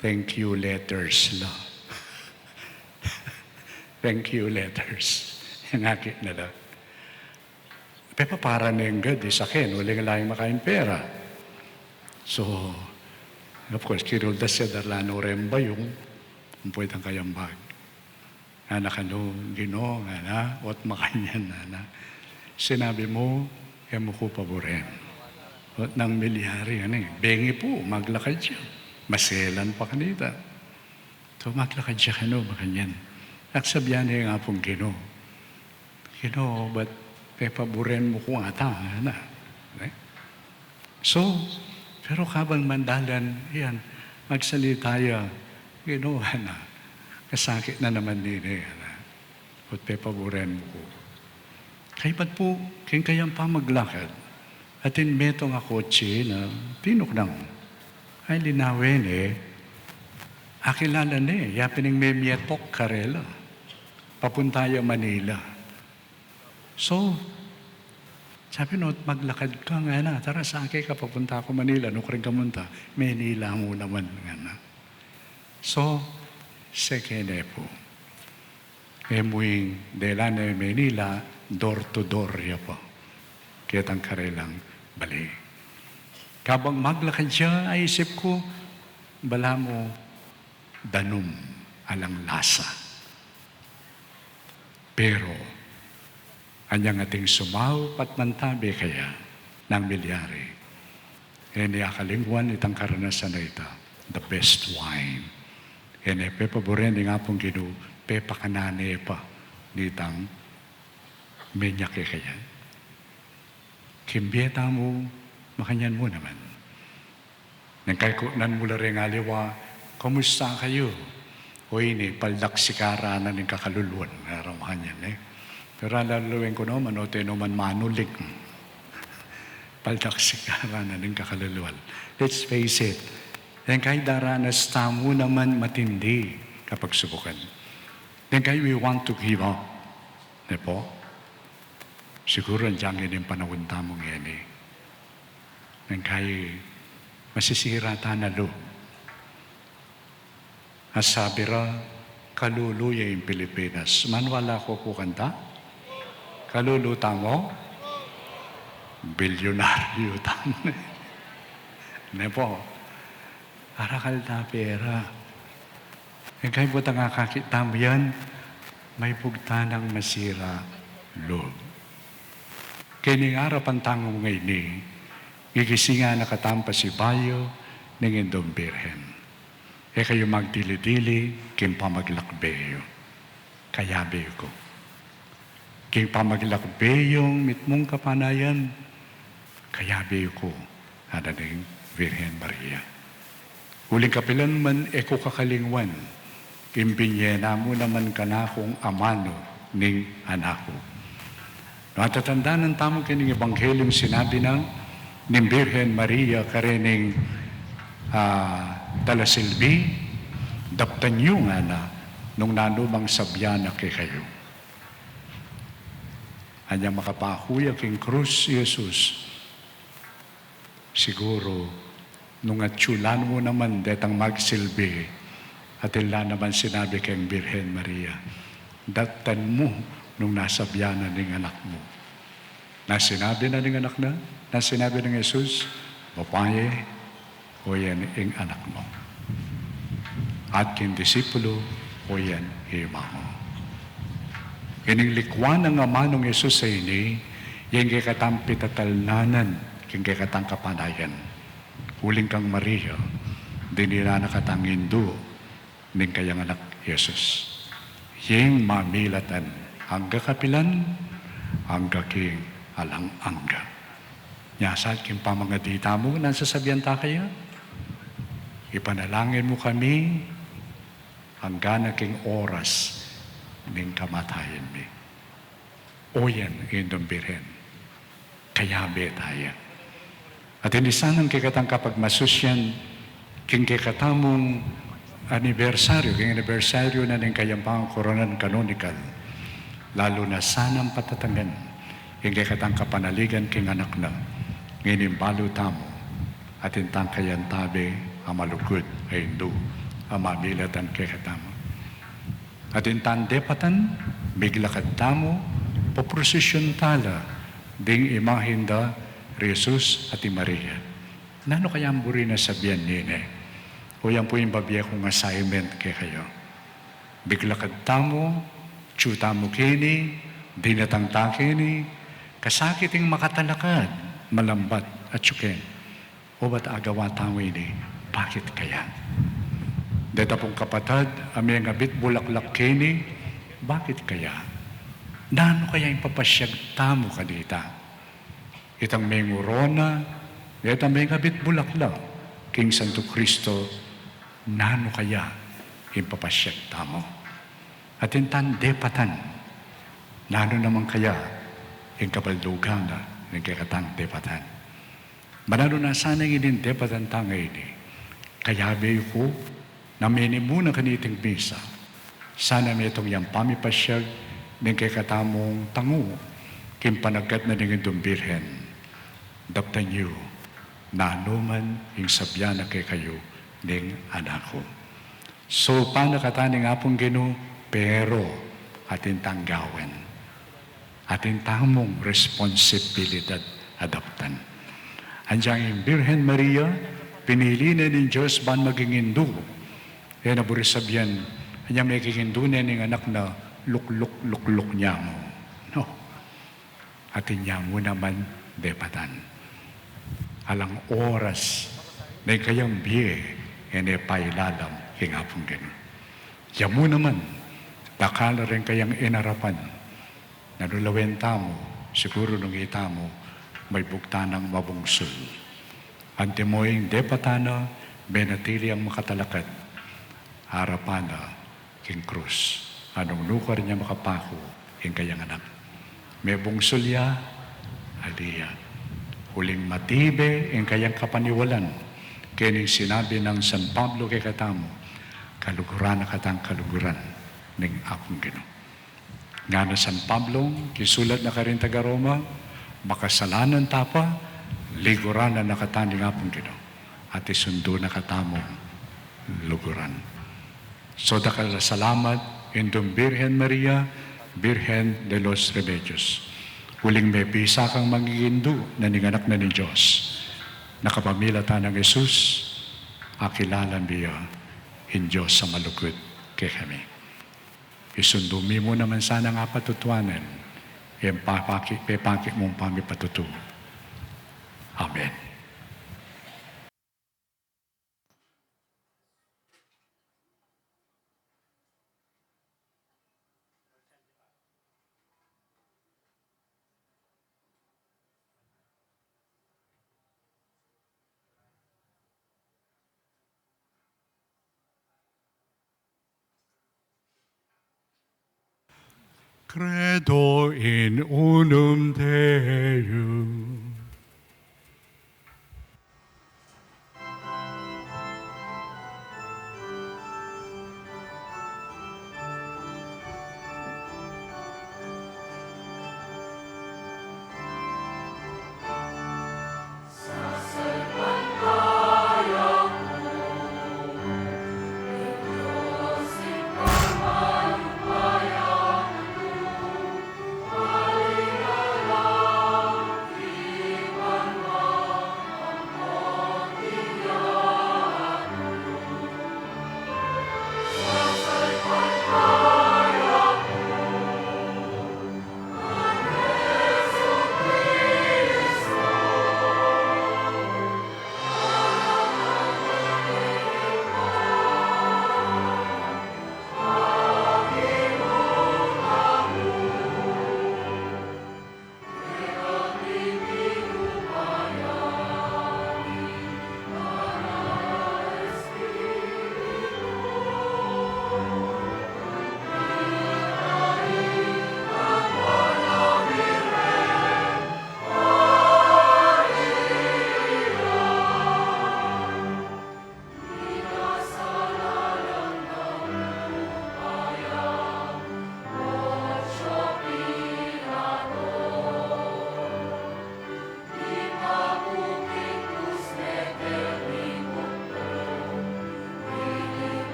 thank you letters la. Thank you letters. Yang akit na la. Pepaparan ne ngan, di sake, uling ala yang makain pera. So, of course, kiruldas ya, dara la no reng bayung, umpay itang kayang bag. Ngana kanu, Ginu, ngana, ot makanyan, ngana. Sinabi mu, e mu ku paburen. Ot nang milyari, ani, bengi pu, maglakad ya. Maselan pa kanita. So, maglakad ya kanu, makanyan. At sabian ne ing Apung Ginu, Ginu, ba't pepaburen mu ku ata, ngana. Eh? So, pero kabang mandalan, yan, magsalita ya, Ginu, ngana, kasakit na naman nini, ngana. Ba't pepaburen mu ku? Kaybat pu, keng kayang pamaglakad, atin metung a kotse na tinuknang. Ay, linawen e, akilala ne, ya pin ing memie tok karela. Papunta ya Manila. So, sabi no, maglakad ka, ngana, tara sake ka, papunta ku Manila, nukarin ka munta, Manila mu naman, ngana. So, seke ne pu. E mu ing dela ne Manila, door to door ya pa. Ketang karelang bale. Kabang maglakad ya, aisip ku, balamu danum, alang lasa. Pero, anyang ating sumaup at mantabe kaya nang milyari. E ne akalingwan itang karanasan a ita, the best wine. E ne pepaburen ning Apung Ginu, pepakanan ne pa nitang menyak e kaya. King bie tamu, makanyan mu naman. Neng kaikutnan mu la reng aliwa, "Kumusta kayu?" O ini, paldaksikan na ning kakaluluan. Ngara makanyan, e. Pero alalawen ku naman, o tene man manulik. Paldaksikan na ning kakaluluan. Let's face it. Neng kai daranas tamu naman matindi kapagsubukan. Neng kai we want to give up. Ne pu? Siguru agyang ini ing panaun tamu ngeni. Neng kai masisira tana lub. Asabi ra, kalulu ya ing Pilipinas. Maniwala ko pu kanta? Kalulu tamu? Bilyunaryu tamu. Ne pu? Arakal ta pera. Neng kai butang akakit tamu yan, maibug tanang masira lub. Keni ing arapan tamu ngeni, gigising na katamu pasibayu ning Indung Birhen. E kayu magdili-dili king pamaglakbe yu. Kayabe ku. King pamaglakbe yung mitmung kapanayan, kayabe ku, ngana ning Birhen Maria. Uling kapilan man e ku kakalingwan, ing binye na mu naman kanakung amanu ning anak ku. Matatandanan tamu keni king Ebanghelyung sinabi na ning Birhen Maria karening, ah, talasilbi, daptan yu ngana nung nanu mang sabyan na kekayu. Anyang makapaku ya king krus i Jesus, siguru, nung atyu la mu naman detang magsilbi, atin la naman sinabi keng Birhen Maria, daptan mu nung nasabyan na ning anak mu. Na sinabi na ning anak na, na sinabi ning Jesus, "Babayi, o yan ing anak mu." At king disipulu, "O yan ing ima mu." Ining likwan nang amanung Jesus a ini, yang kekatang pitatalnanan king kekatang kapanayan. Uling kang Maria, dininan na katang indu ning kayang anak Jesus. Yang mamilatan angga kapilan, angga king alang angga. Nya sa king pamangadi tamu, nanu ing sasabyan ta kaya? Ipanalangin mu kami, angga na king oras ning kamatayan mi. O yan, Indung Birhen. Kayabe ta yan. At ini sana ing kekatang kapagmasusyan, king kekatamung anibersaryu, king anibersaryu na ning kayang pangkoronan kanonikal, lalu na sanang patatangan ing kekatang kapanaligan king anak na, ngening balu tamu, atin tang kayang tabe a malugud a indu, a mamilatan kekatamu. Atin tang depatan, miglakad tamu, poprosesyon tala ding imahen da ri Jesus at i Maria. Nanu kaya ing buri nang sabyan nini? O yan pu ing bibie kung assignment kekayu. Miglakad tamu, atyu tamu keni, dinatang ta keni, kasakit ing makatalakad, malambat, atyu keni. Obat agawa tamu ini, bakit kaya? Deta pung kapatad a mengabit bulaklak keni, bakit kaya? Nanu kaya ing papasyag tamu kanita? Itang mengorona, deta mengabit bulaklak king Santo Cristo, nanu kaya ing papasyag tamu? Atin tang depatan, nanu naman kaya ing kabaldugan na ning kekatang depatan? Mananu na sana ing depatan ta ngeni? Kayabe ku, na meni mu na kaniting misa, sana metung yang pamipasyag ning kekatamung tangu king panagat na ning Indung Birhen. Daptan yu, nanu man ing sabyan na kekayu ning anak ku. Saupan na kata ning Apung Ginu, pero atin tang gawan. Atin tamung responsibilidad a daptan. Anyang ing Birhen Maria, pinili ne ning Dios ban maging indu. E na buri sabyan, anyang maging indu ne ning anak na, lukluk-lukluk ne mu. No. Atin ya mu naman depatan. Alang oras na ing kayang bie, e ne pailalam king Apung Ginu. Ya mu naman, dakal la ring kayang inarapan. Nanu lawen tamu, siguru nung itamu, maibugtan nang mabungsul. Antimo ing depatan na, menatili yang makatalakad. Arapan na king krus, a nung nukar ne makapaku ing kayang anak. Mebungsul ya, ali ya. Uling matibe ing kayang kapaniwalan, keni ing sinabi nang San Pablo kekatamu, kaluguran na katang kaluguran ning Apung Ginu. Ngana San Pablo, king sulat na karing taga-Roma, makasalanan ta pa, liguran na kata ning Apung Ginu, at isundu na katamung luguran. So dakal a salamat, Indung Birhen Maria, Birhen de los Remedios. Uling mebisa kang maging indu na ning anak na ning Dios. Na kapamilatan nang Jesus, akilala mi ya ing Dios a malugud kekami. Isundu mi mu naman sana ing apatutuanan, Ing pepaki, pepaki mung pamipatutu. Amen. Credo in unum Deum.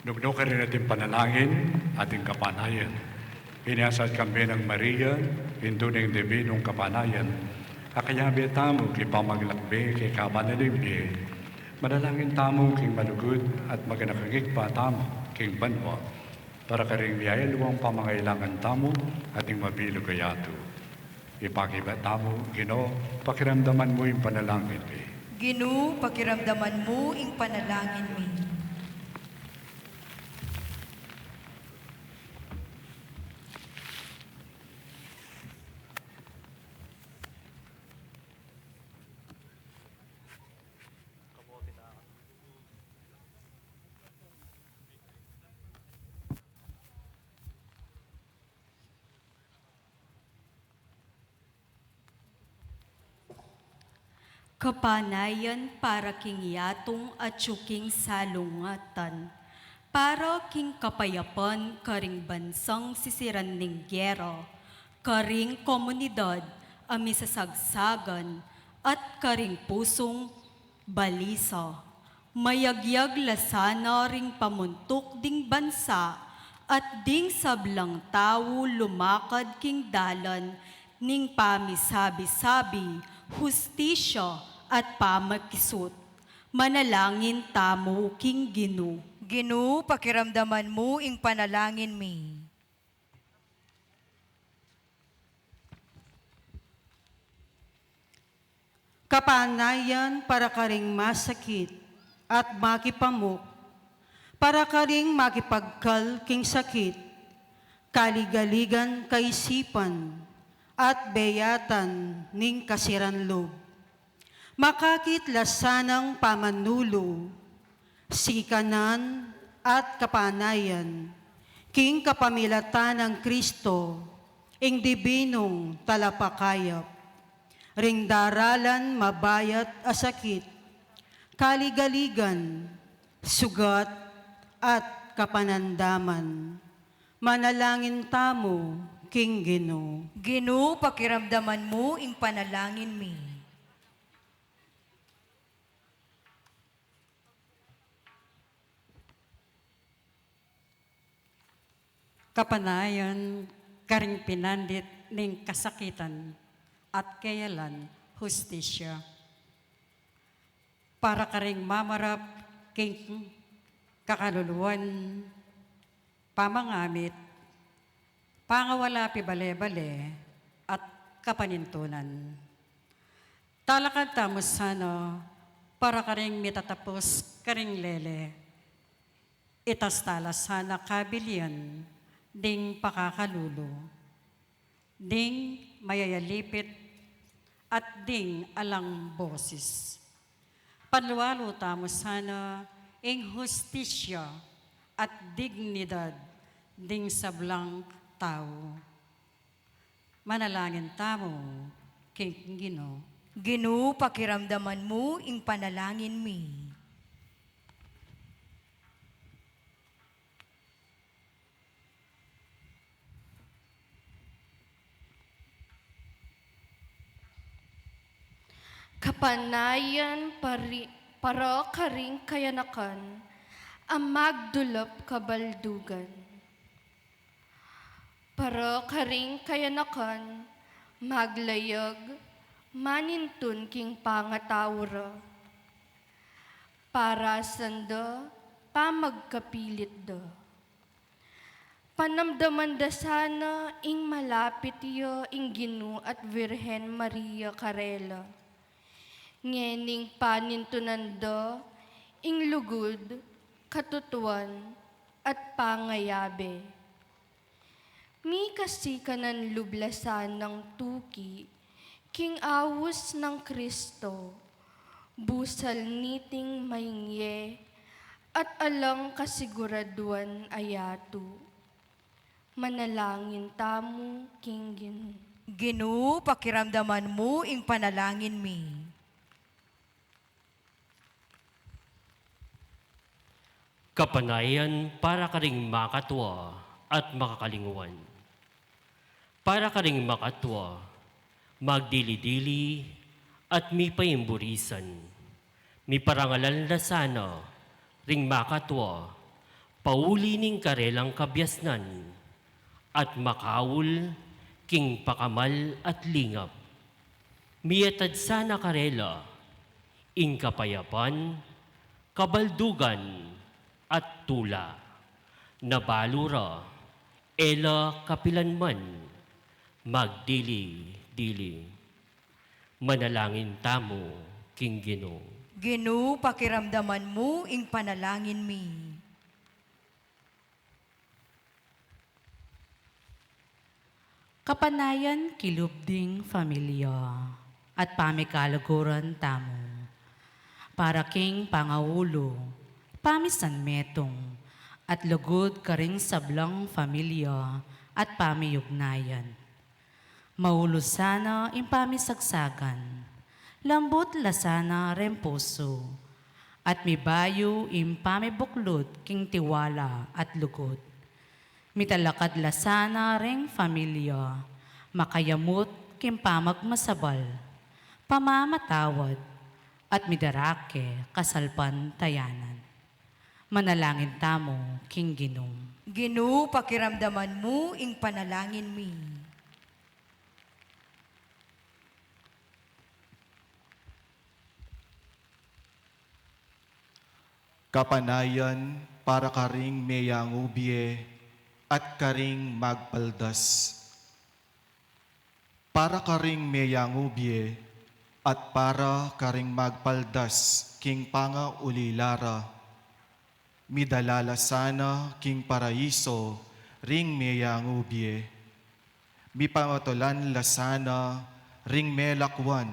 Nung nukarin ating panalangin, ating kapanayan. Inyasat kambe nang Maria, Indu ning Dibinung Kapanayan, a kayabe tamu king pamaglakbe king kabanal ning bie. Manalangin tamu king malugud at maganakangik pa tamu king banua. Para karing miyayaluang pamangailangan tamu at ning mabilug a yatu. Ipakibat tamu, Ginu, pakiramdaman mu ing panalangin mi. Ginu, pakiramdaman mu ing panalangin mi. Kapanayan para king yatung atyu king salungatan. Para king kapayapan karing bansang sisiran ning gera, karing komunidad a misasagsagan, at karing pusung balisa. Mayagyag la sana ring pamuntuk ding bansa at ding sablang tau lumakad king dalan ning pamisabi-sabi, hustisya, at pamakisut. Manalangin tamu king Ginu. Ginu, pakiramdaman mu ing panalangin mi. Kapanayan para karing masakit at makipamuk, para karing makipagkal king sakit, kaligaligan kaisipan, at beyatan ning kasiran lub. Makakit la sanang pamanulu, sikanan at kapanayan, king kapamilatan nang Kristo, ing dibinung talapakayap. Ring daralan mabayat a sakit, kaligaligan, sugat, at kapanandaman. Manalangin tamu king Ginu. Ginu, pakiramdaman mu ing panalangin mi. Kapanayan karing pinandit ning kasakitan at keyalan hustisya. Para karing mamarap king kakaluluan, pamangamit, pangawala pibale-bale, at kapanintunan. Talakad tamu sana para karing mitatapus karing lele. Itas tala sana kabilian ding pakakalulu, ding mayayalipit, at ding alang bosis. Panlualu tamu sana ing hustisya at dignidad ding sablang tau. Manalangin tamu king Ginu. Ginu, pakiramdaman mu ing panalangin mi. Kapanayan pari-, para karing kayanakan a magdulap kabaldugan. Para karing kayanakan maglayag manintun king pangatau ra. Parasan da pamagkapilit da. Panamdaman da sana ing malapit ya ing Ginu at Virgen Maria karela. Ngening panintunan da ing lugud, katutuan, at pangayabe. Mikasikanan lub la sanang tuki king aus nang Kristo, busal niting maingye at alang kasiguraduan a yatu. Manalangin tamu king Ginu. Ginu, pakiramdaman mu ing panalangin mi. Kapanayan para karing makatua at makakalinguan. Para karing makatua, magdili-dili at mipaimburisan. Miparangalan la sana ring makatua, pauli ning karelang kabiasnan, at makaul king pakamal at lingap. Miatad sana karela ing kapayapan, kabaldugan, at tula. Na balu ra, e la kapilan man magdili-dili. Manalangin tamu king Ginu. Ginu, pakiramdaman mu ing panalangin mi. Kapanayan kilub ding familia at pamikaluguran tamu. Para king pangaulu, pamisanmetung, at lugud karing sablang familia at pamiyugnayan. Maulu sana ing pamisagsagan, lambut la sana reng pusu, At mibayu ing pamibuklud king tiwala at lugud. Mitalakad la sana ring familia, makayamut king pamagmasabal, pamamatawad, at midarake kasalpantayanan. Manalangin tamu king Ginu. Ginu, pakiramdaman mu ing panalangin mi. Kapanayan para karing meyangu bie at karing magpaldas. Para karing meyangu bie at para karing magpaldas king pangaulila ra, midala la sana king paraiso ring meyangu bie. Mipamatulan la sana ring melakwan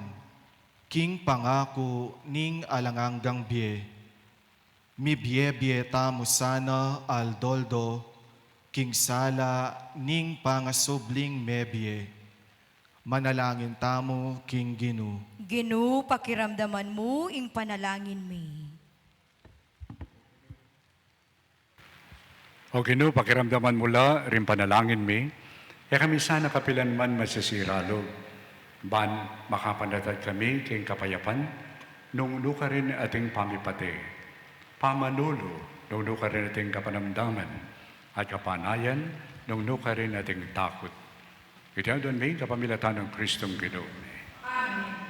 king pangaku ning alang anggang bie. Mibie-bie tamu sana aldo-aldo king sala ning pangasubling mebie. Manalangin tamu king Ginu. Ginu, pakiramdaman mu ing panalangin mi. O Ginu, pakiramdaman mu la ring panalangin mi, e kami sana kapilan man masisira lub, ban makapanatag kami king kapayapan, nung nukarin ating pamipate, pamanulu, nung nukarin ating kapanamdaman, at kapanayan, nung nukarin ating takut. Iti aduan mi kapamilatan nang Kristong Ginu mi. Amen.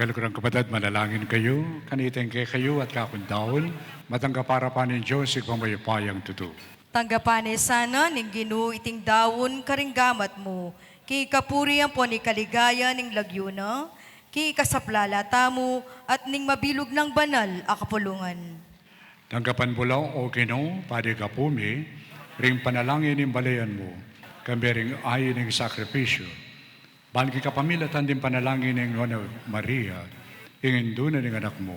Kaluguran kapatad, manalangin kayu, kanitang kekayu at kaku ngan daun, matanggap ya ning Dios Ibpang mayupayang tutu. Tanggapan na sana ning Ginu iting daun karing gamat mu, king kapurian ampon king kaligayan ning lagyu na, king ikasaplala tamu at ning mabilug nang banal a kapulungan. Tanggapan mu la, O Ginu, padi kapu mi, ring panalangin ning balayan mu, kambe ring ayin ning sakripisyu. Ban king kapamilatan ding panalangin ning Nuan a Maria, ing indu na ning anak mu,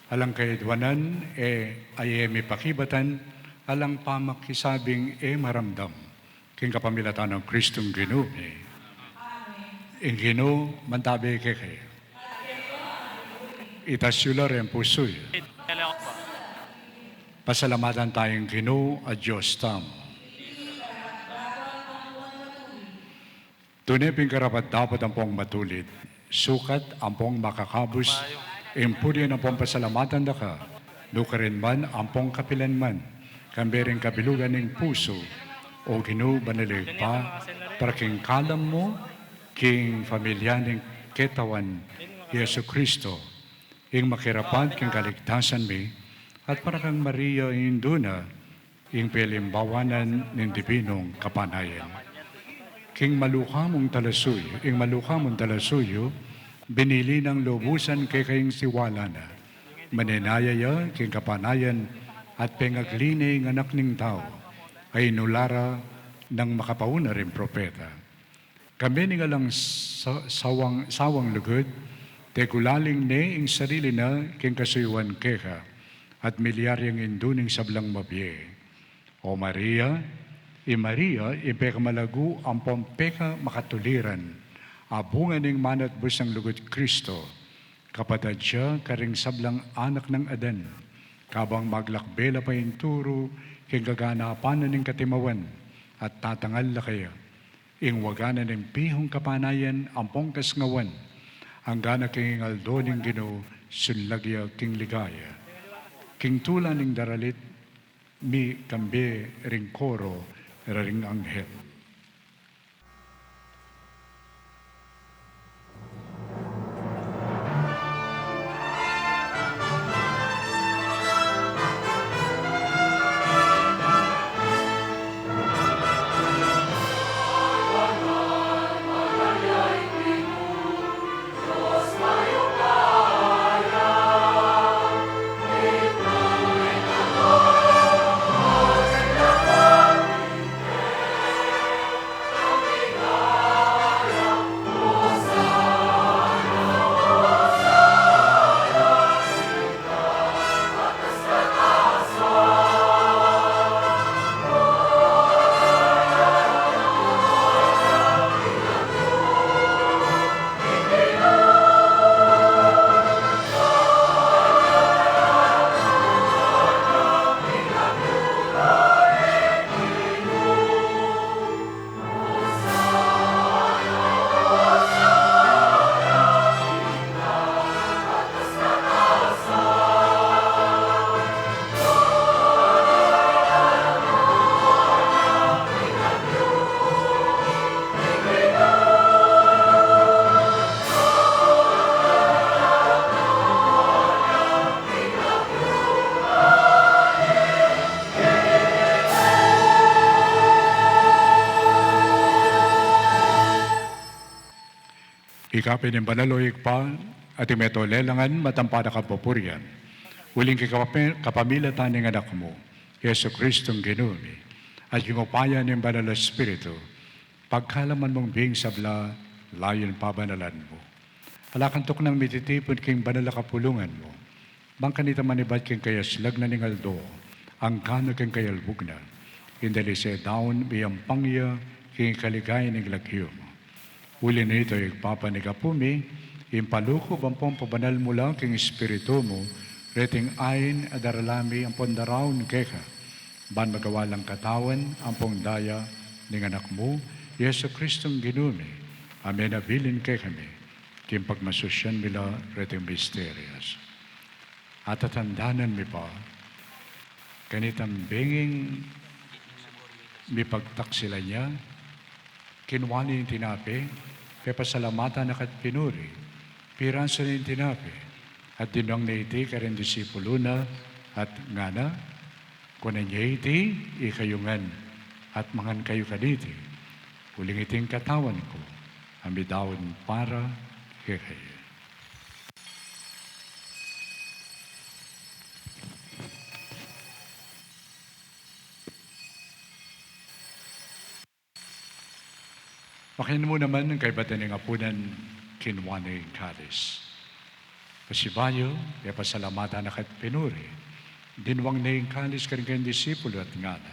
alang kayadwanan e, a e mipakibatan, alang pamakisabing e maramdam, king kapamilatan nang Kristong Ginu mi. Amen. Ing Ginu mantabe kekayu. Itas yu la ring pusu yu. Pasalamatan taya ing Ginu a Dios tamu. Tune pin karapat-dapat ampong matulid, sukat ampong makakabus, ing purian ampong pasalamatan da ka, nukarin man ampong kapilan man, kambe ring kabilugan ning pusu, O Ginu, banal a Ibpa, para king kalam mu, king pamilya ning Katawan i Jesucristo, ing makirapat king kaligtasan mi, at para kang Maria, indu na, ing pelimbawanan ning dibinung kapanayan. King maluka mung talasuyu, ing maluka mung talasuyu, binili nang lubusan keka ing tiwala na. Manenaya ya king kapanayan at pengagli ne ing Anak ning Tau, a inula ra nang makapauna ring propeta. Kambe ning alang sa-, sawang, sawang lugud, tegulaling ne ing sarili na king kasuyuan keka, at milyari yang indu ning sablang mabie. O Maria, i Maria, ing pekamalagu ampong pekamakatuliran, a bunga ning mana at bus nang lugud Kristo, kapatad ya karing sablang anak nang Adan, kabang maglakbe la painturu king kaganapan na ning katimawan, at tatangal la kaya ing waga na ning pihung kapanayan ampong kasngawan, angga na king aldo ning Ginu, sunlag ya king ligaya. King tula ning daralit mi kambe ring koro ra ring anghel. Ika pin ing banal, o Ibpa, at ing meto lelangan, matampa da kang pupurian. Uling king kapape-, kapamilatan ning Anak mu, Jesucristong Ginu mi, at king upaya ning Banal a Espiritu, pagkalaman mung bie ing sabla, layun pabanalan mu. Ala kang tuknang mititipun king banal a kapulungan mu, bang kanita manibat king kayaslag na ning aldo, angga na king kayalbug na, ing dalise daun miyampang ya king kaligayan ning lagyu mu. Uli na nito, Ibpa, panigapu mi, ing palukub ampong pabanal mu la king Espiritu mu reting ain a darala mi ampong daraun keka, ban magawa lang katawan ampong daya ning Anak mu, Jesucristong Ginu mi, a menabilin kekami king pagmasusyan mi la reting misterios. Atatandanan mi pa, kanitang benging mipagtaksilan ya, kinua ne ing tinape, pepasalamatan na ka at pinuri, Pirasu ne ing tinape, at dinwang ne iti karing disipulu na, at ngana, kunan ye iti ikayu ngan, at mangan kayu kaniti, uling iti ing katawan ku, a midaun para kekayu. Makanyan mu naman ing kaybat da ning apunan, kinua ne ing kalis. Pasibayu, pepasalamatan na ka at pinuri. Dinwang ne ing kalis karing kayang disipulu at ngana,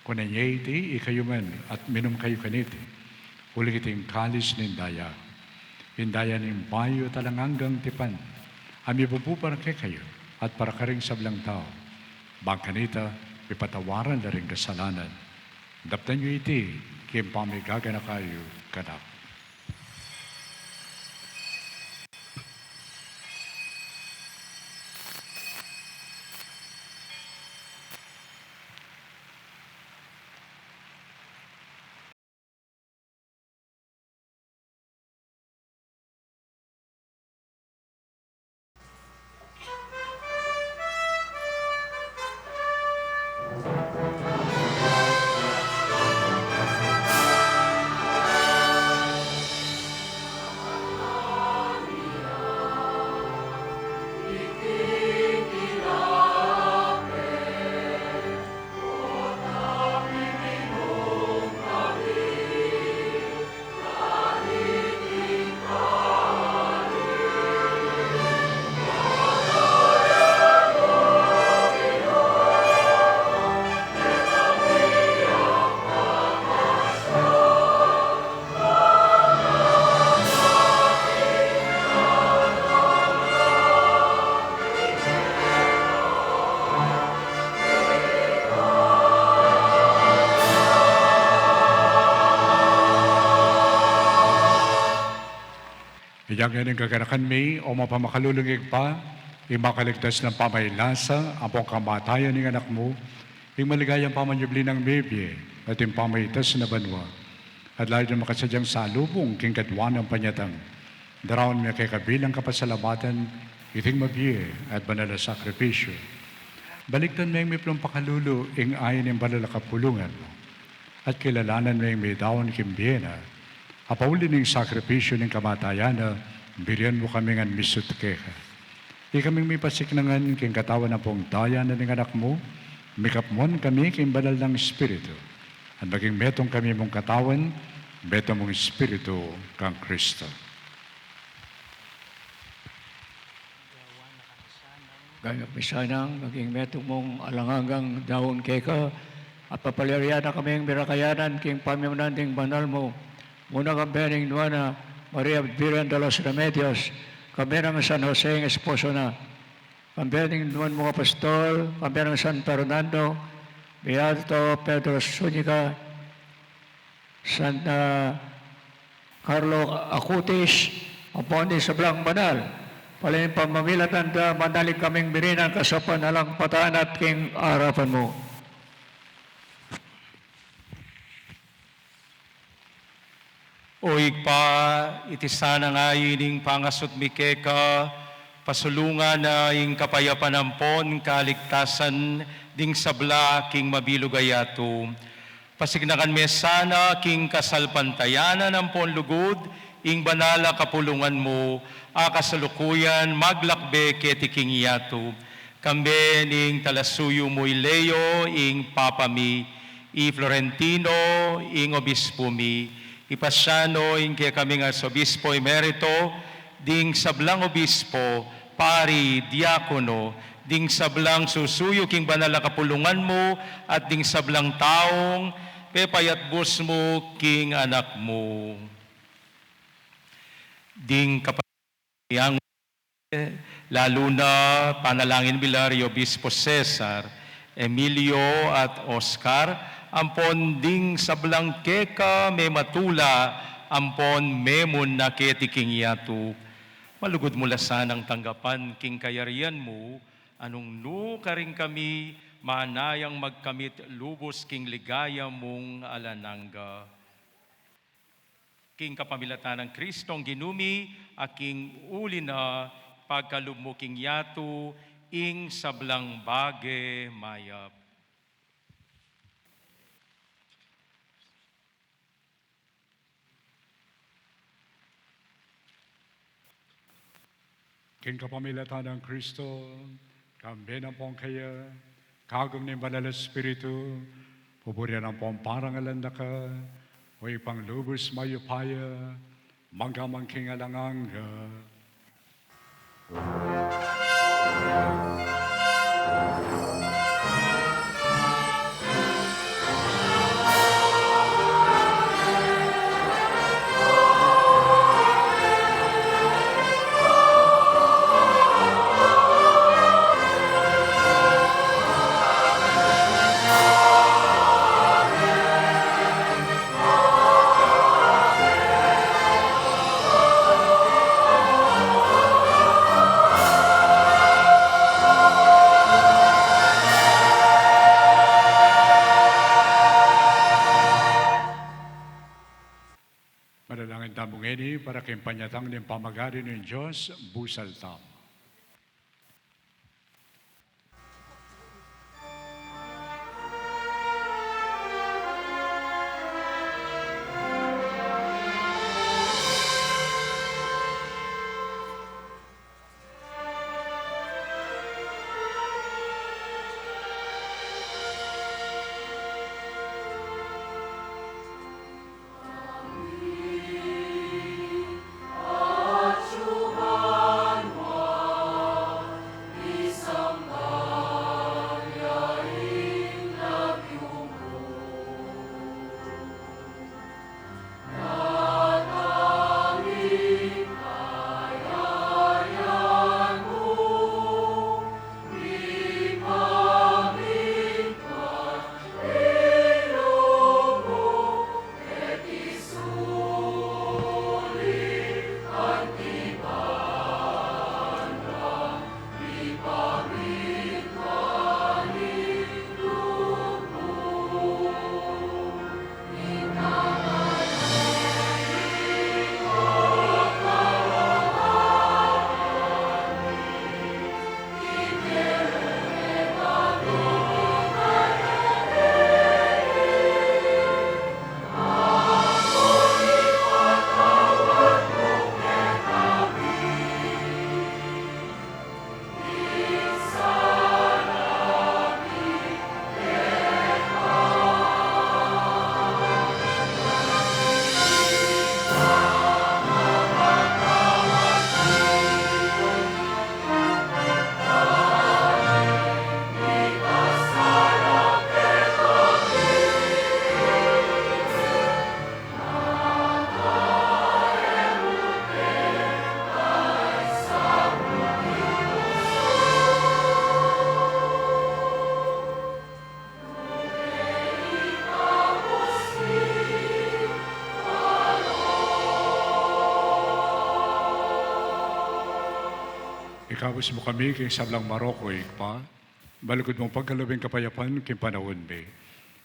kunan ye iti ikayu ngan at minum kayu kaniti, uling iti ing kalis ning daya, ing daya ning bayu at alang anggang tipan, a mibubu para kekayu at para karing sablang tau. Bang kanita, mipatawaran la ring kasalanan. Daptan yu iti king pamigaganaka yu kanaku. Inya ngeni ing kaganakan mi, o mapamakalulung Ibpa, ing makaligtas nang pamaylasa ampong kamatayan ning Anak mu, ing maligayang pamanyubli nang mebie, at ing pamaitas na banua, at lalung makasadyang salubung king kadua nang panyatang. Daraun mi keka bilang kapasalamatan iting mabie at banal a sakripisyu. Balikdan meng miplung pakalulu ing ain ning banal a kapulungan mu, at kilalanan meng midaun king bie na, a pauli ning sakripisyu ning kamatayan na, birian mu kami ngan misut keka. Ikaming mipasiknangan king katawan ampong daya na ning Anak mu, mikapmuan kami king banal nang Espiritu, at maging metung kami mung katawan, metung mung Espiritu kang Kristo. Ganap mi sanang maging metung mung alang anggang daun keka, at papaliwarian na kaming mirakayanan king pamimunan ding banal mu, muna kambe ning Nuan a Maria Virgen de los Remedios, kambe nang San Jose ing esposo na, kambe ning nuan mung apostol, kambe nang San Fernando, Beato Pedro Zúñiga, San, ah, Carlo Acutis, ampon ding sablang banal. Paling pamamilatan da, manalig kaming mirinan kasaupan alang patayan at king arapan mu. O Ibpa, iti sana ngeni ing pangasut mi keka, pasulungan na ing kapayapan ampon kaligtasan ding sabla king mabilug a yatu. Pasignakan me sana king kasalpantayanan ampon lugud ing banal a kapulungan mu, a kasalukuyan maglakbe keti king yatu. Kambe ning talasuyu mu i Leo ing Papa mi, i Florentino ing Obispo mi, i Paciano ing kekaming Arsobispo Emerito, ding sablang obispo, pari, diakono, ding sablang susuyu king banal a kapulungan mu, at ding sablang taung pepayatbus mu king Anak mu. Ding kapa- Yang lalu na panalangin mi la ri Obispo Cesar, Emilio at Oscar, ampon ding sablang keka mematula ampon memun na keti king yatu. Malugud mu la sanang tanggapan king kayarian mu, a nung nu karing kami, manayang magkamit lubus king ligaya mung alang angga. King kapamilatan nang Kristong Ginu mi, a king uli na pagkalub mu king yatu ing sablang bage mayap. King kapamilatan nang Kristo, kambe nang pong kaya, kagum ning Banal a Espiritu, pupurian nang pong parangalan da ka, o Ibpang lubus mayupaya, mangga man king alang angga. Manalangin tamu ngeni para king panyatang ning pamagari ning Dios, busal tamu. Ikabus mu kami king sablang marok, O Ibpa, balugud mung pagkalub ing kapayapan king panaun mi,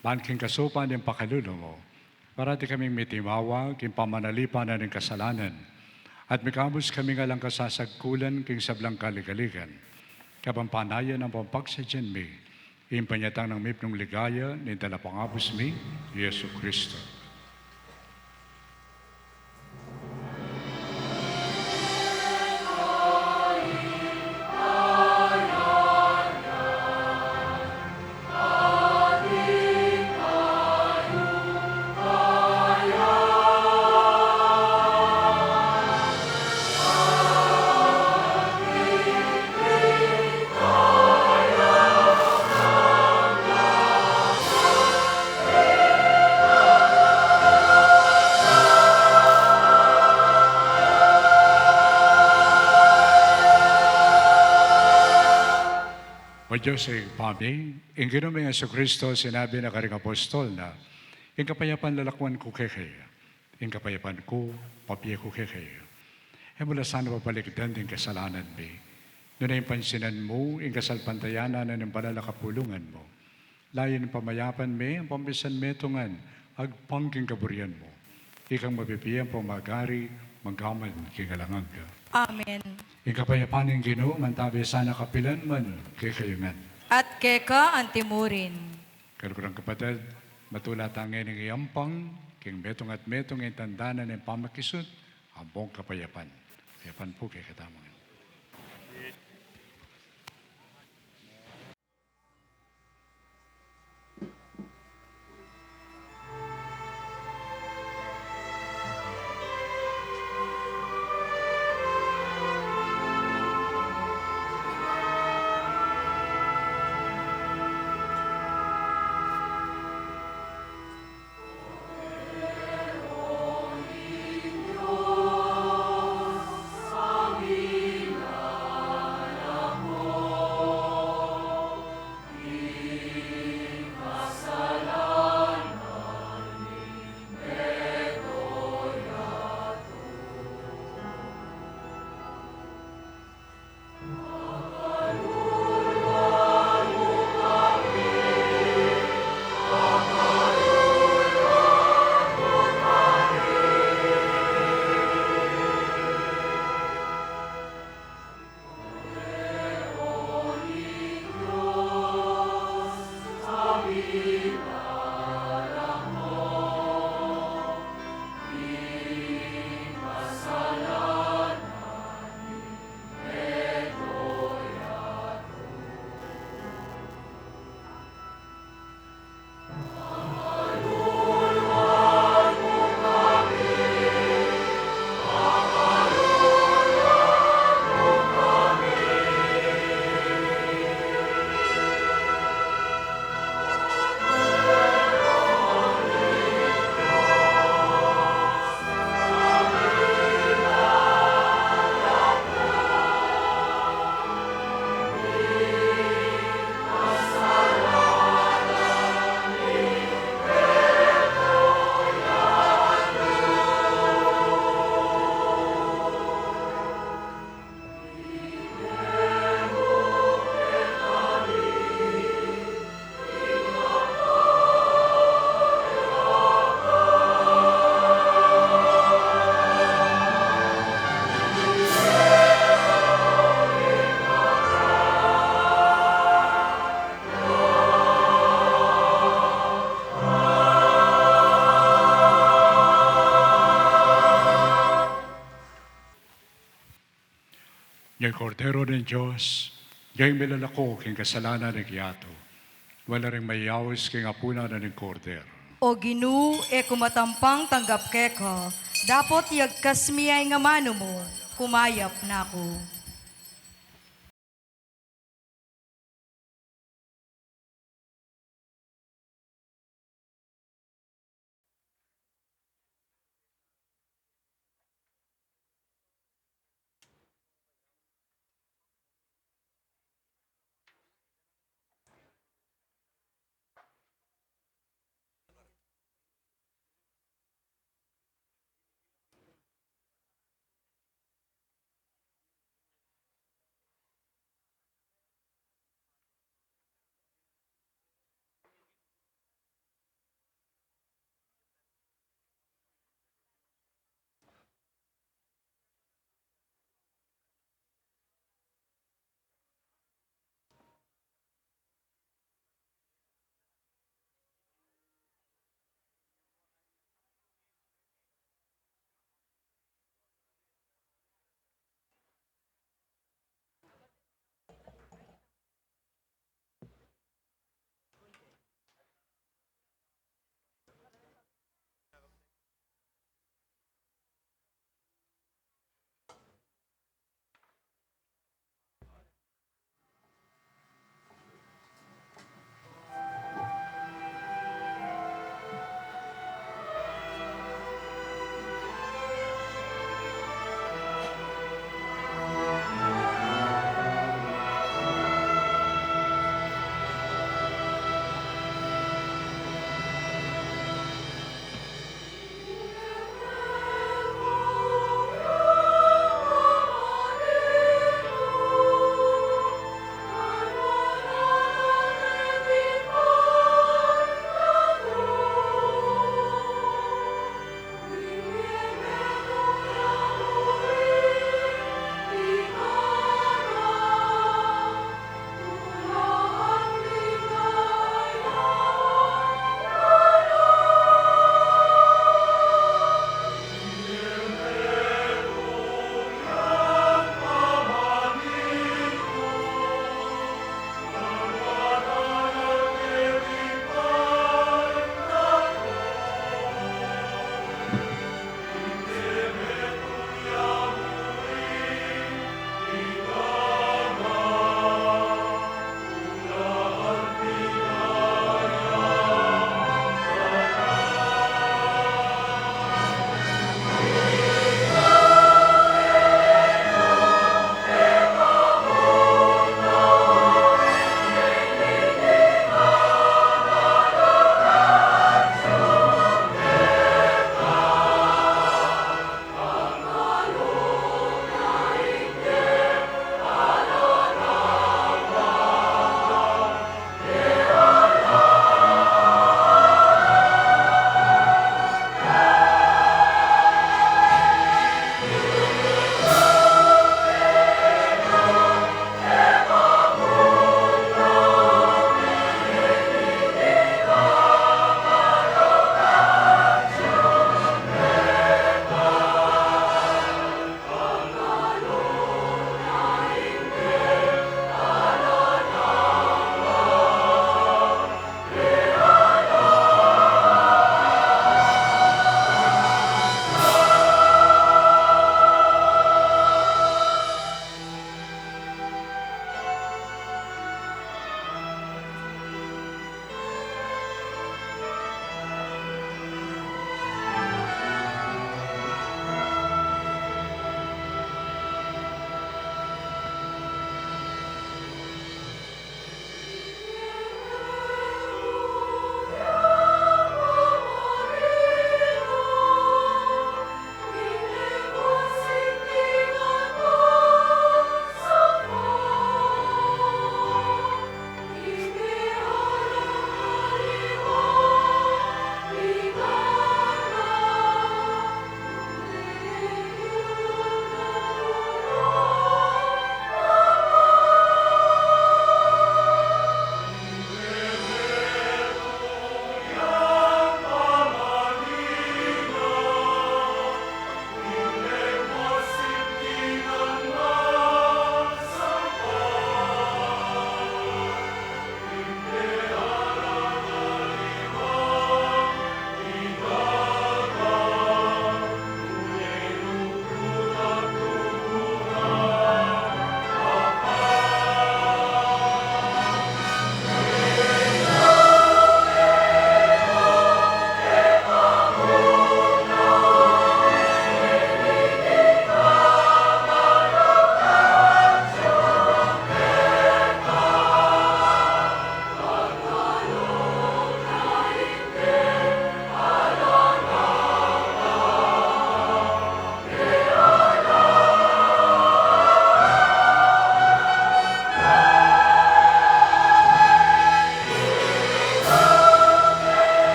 ban king kasupan ning pakalulu mu, parati kaming mitimawa king pamanalipan na ning kasalanan, at mikabus kami ngan alang kasasagkulan king sablang kaligaligan, kabang panayan nang pamagsadyan mi ing panyatang nang mipnung ligaya ning Talapangabus mi, Jesucristo. O Dios, Ibpa mi, ing Ginu ming Jesucristo, sinabi na karing apostol na, "Ing kapayapan lalakwan ku kekayu, ing kapayapan ku, pabie ku kekayu." E mu la sana pabalikdan ding kasalanan mi, nune pansinan mu ing kasalpantayanan na ning banal a kapulungan mu. Layun pamayapan me ampong misan metungan agpang king kaburian mu. Ikang mabibie ampong magari, mangga man king alang angga. Amen. Ing kapayapan ning Ginu, mantabi sana kapilan man kekayu ngan. At keka antimurin. Kaluguran kapatad, matula ta ngeni king ampang, king metung at metung ing tanda na ning pamakisut, ampong kapayapan. Kapayapan pu kekatamu ngan. Ing Kordero ning Dios, ing milalako king kasalanan ning yatu. Nuan la ring mayaus king apunan na ning Kordero. O Ginu, e ku matampang tanggap keka, dapot iyagkas mu ya ing amanu mu, kumayap na ku.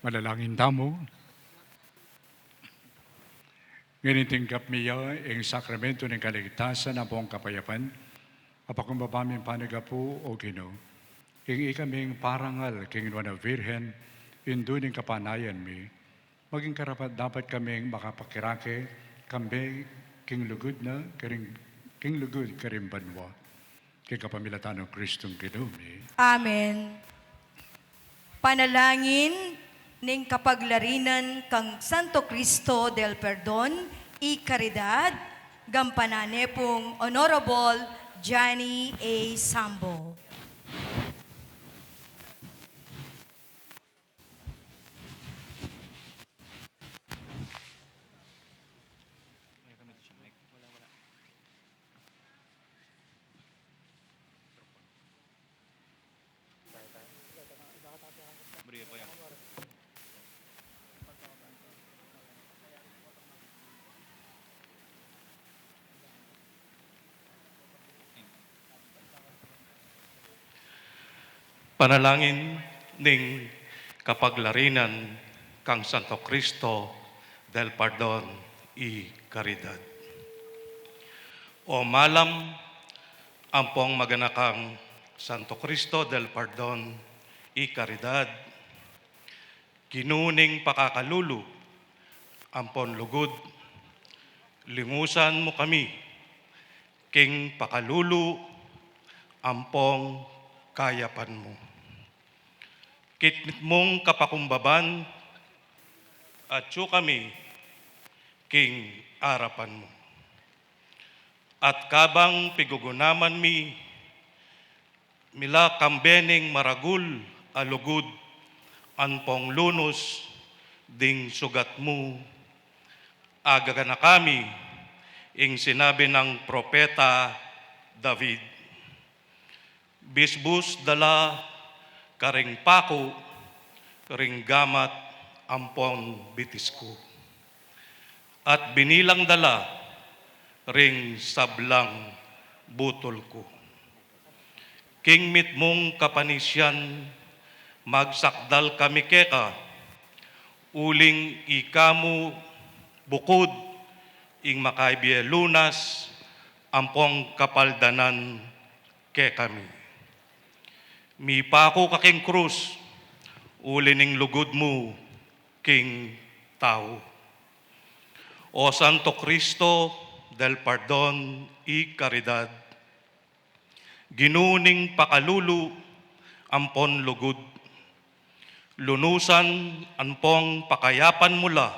Manalangin tamu. Ngeni tinggap mi ya ing sakramento ning kaligtasan ampong kapayapan, apakumbaba mi ing panyawad mu, O Ginu, ing ikaming parangal king Nuan a Virgen, indu ning kapanayan mi, maging karapat-dapat kaming makapakirake kambe king lugud na karing, king lugud karing banua. King kapamilatan nang Kristong Ginu mi. Amen. Panalangin ning kapaglarinan kang Santo Cristo del Perdon y Caridad, gampanan ne pung Honorable Johnny A. Sambo. Panalangin ning kapaglarinan kang Santo Cristo del Perdon y Caridad. O malam ampong maganakang Santo Cristo del Perdon y Caridad, Ginu ning pakakalulu ampon lugud, linusan mu kami king pakalulu ampong kayapan mu. King mitmung kapakumbaban, atyu kami king arapan mu. At kabang pigugunaman mi mila kambe ning maragul a lugud ampong lunus ding sugat mu, agaganaka mi ing sinabi nang propeta David, "Bisbus da la karing paku ring gamat ampon bitis ku, at binilang da la ring sablang butul ku." King mitmung kapanisian, magsakdal kami keka, uling ika mu bukud ing makabie lunas ampong kapaldanan kekami. Mipaku ka king krus, uli ning lugud mu king tau. O Santo Cristo del Perdon y Caridad, Ginu ning pakalulu ampon lugud, lunusan ampong pakayapan mu la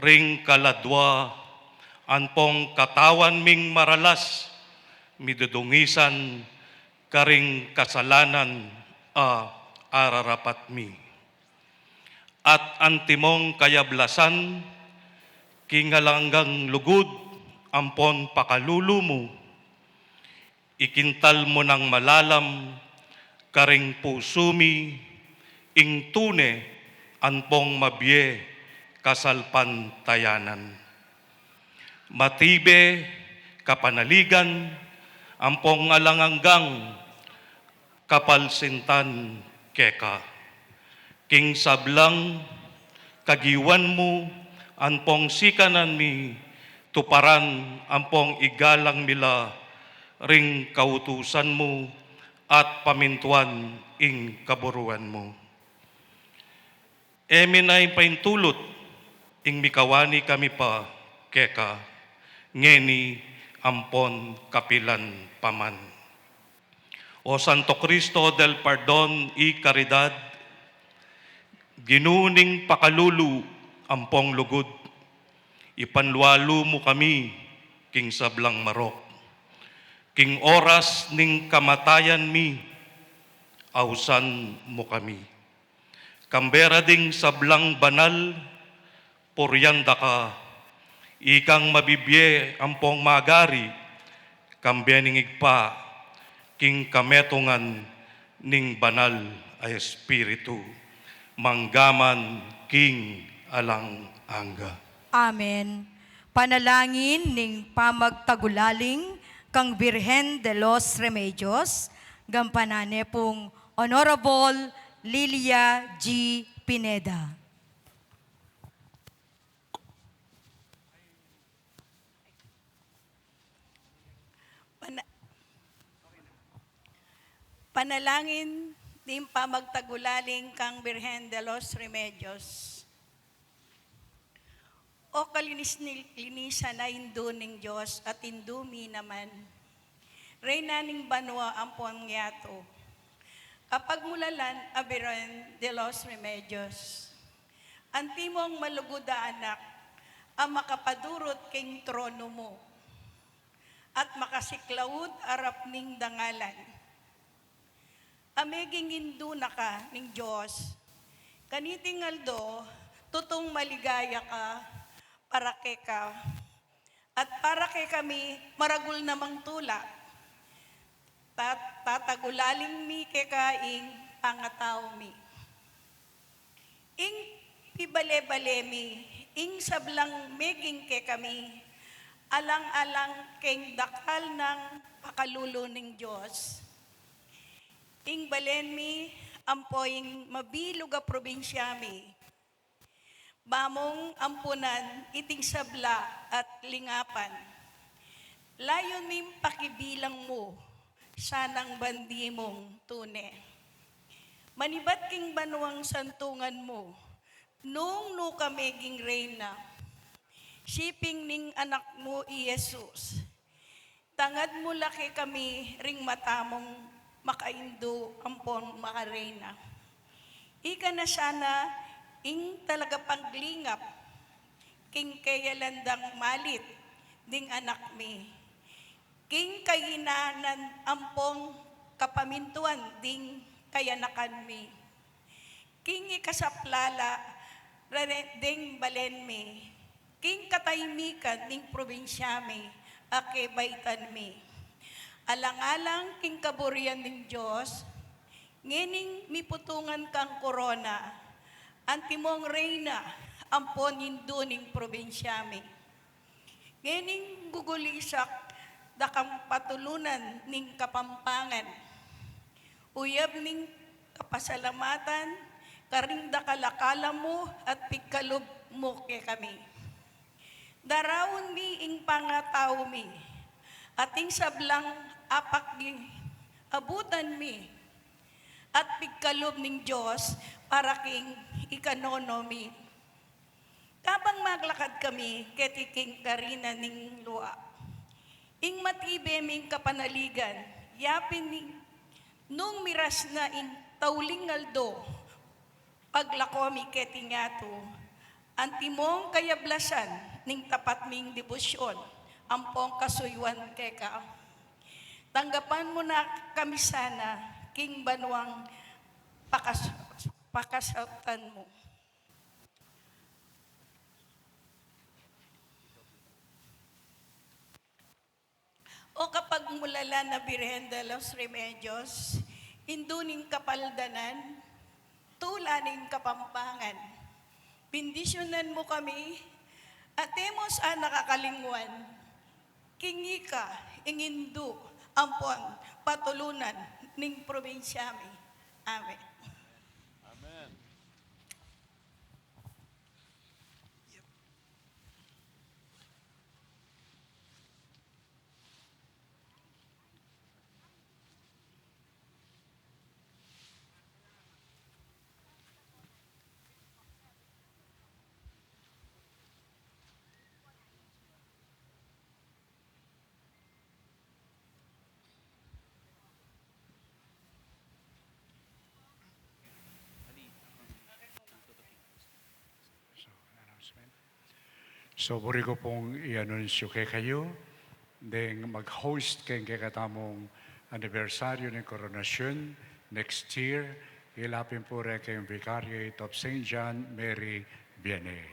ring kaladua ampong katawan ming maralas, midudungisan karing kasalanan a ararapat mi. At antimong kayablasan, king alang anggang lugud ampon pakalulu mu, ikintal mu nang malalam karing pusu mi ing tune ampong mabie kasalpantayanan. Matibe kapanaligan ampong alang anggang kapalsintan keka. King sablang kagiwan mu ampong sikanan mi, tuparan ampong igalang mi la ring kautusan mu at pamintuan ing kaburuan mu. E mi na ing paintulut ing mikawani kami pa keka, ngeni ampon kapilan pa man. O Santo Cristo del Perdon y Caridad, Ginu ning pakalulu ampong lugud, ipanlualu mu kami king sablang marok. King oras ning kamatayan mi, ausan mu kami. Kambe ra ding sablang banal, purian da ka, ikang mabibie ampong magari, kambe ning Ibpa, king kametungan ning Banal a Espiritu, manggaman king alang angga. Amen. Panalangin ning pamagtagulaling kang Birhen de los Remedios, gampanan ne pung Honorable Lilia G. Pineda. Pana-, panalangin ning pamagtagulaling kang Birhen de los Remedios. O kalinis ni, linisan a Indu ning Dios at Indu mi naman, Reyna ning banua ampon yatu. Kapagmulalan a Birhen de los Remedios, antimong malugud a anak a makapadurut king trono mu at makasiklaud arap ning dangalan. A meging Indu na ka ning Dios, kaniting aldo tutung maligaya ka para keka at para kekami maragul namang tula. Tat-, tatagulaling mi keka ing pangatau mi. Ing pibale-bale mi ing sablang meging kekami, alang-alang king dakal nang pakalulu ning Dios. Ing balen mi ampo ing mabilug a probinsya mi, ba mung ampunan iting sabla at lingapan. Layun ming pakibilang mu sanang bandi mung tune. Manibat king banuang santungan mu, nung nu ka meging reyna, siping ning anak mu i Jesus. Tangad mu la kekami ring mata mung makaindu ampon makareyna. Ika na sana ing talaga paglingap king keyalan dang malit ding anak mi, king kainanan ampong kapamintuan ding kayanakan mi, king ikasaplala rere-, ding balen mi, king kataymikan ning probinsya mi, a kebaitan mi. Alang-alang king kaburian ning Dios, ngening miputungan kang korona, antimong reyna ampon indu ning probinsya mi. Ngening gugulisak da kang patulunan ning Kapampangan, uyab ning kapasalamatan karing dakal a kalamu at pigkalub mu kekami. Daraun mi ing pangatau mi at ing sablang apak ing abutan mi at pigkalub ning Dios para king ikanono mi. Kabang maglakad kami keti king karina ning lua, ing matibe ming kapanaligan, yapin ning nung miras na ing tauling aldo, paglako mi keti ngatu, antimong kayablasan ning tapat ming debosyon ampong kasuyuan keka. Tanggapan mu na kami sana king banuang pakas-, pakasautan mu. O kapagmulalan a Birhen de los Remedios, indu ning kapaldanan, tula ning Kapampangan, bendisyunan mu kami, at e mu sana kakalingwan, king ika ing indu ampon patulunan ning probinsya mi. Amen. Amen. So, announcement. So, buri ku pung i-anunsyo kekayu, deng mag-host keng kekatamung anibersaryu ning koronasyon next year, ila pin pu re keng Vicariate of Saint John Mary Vianney.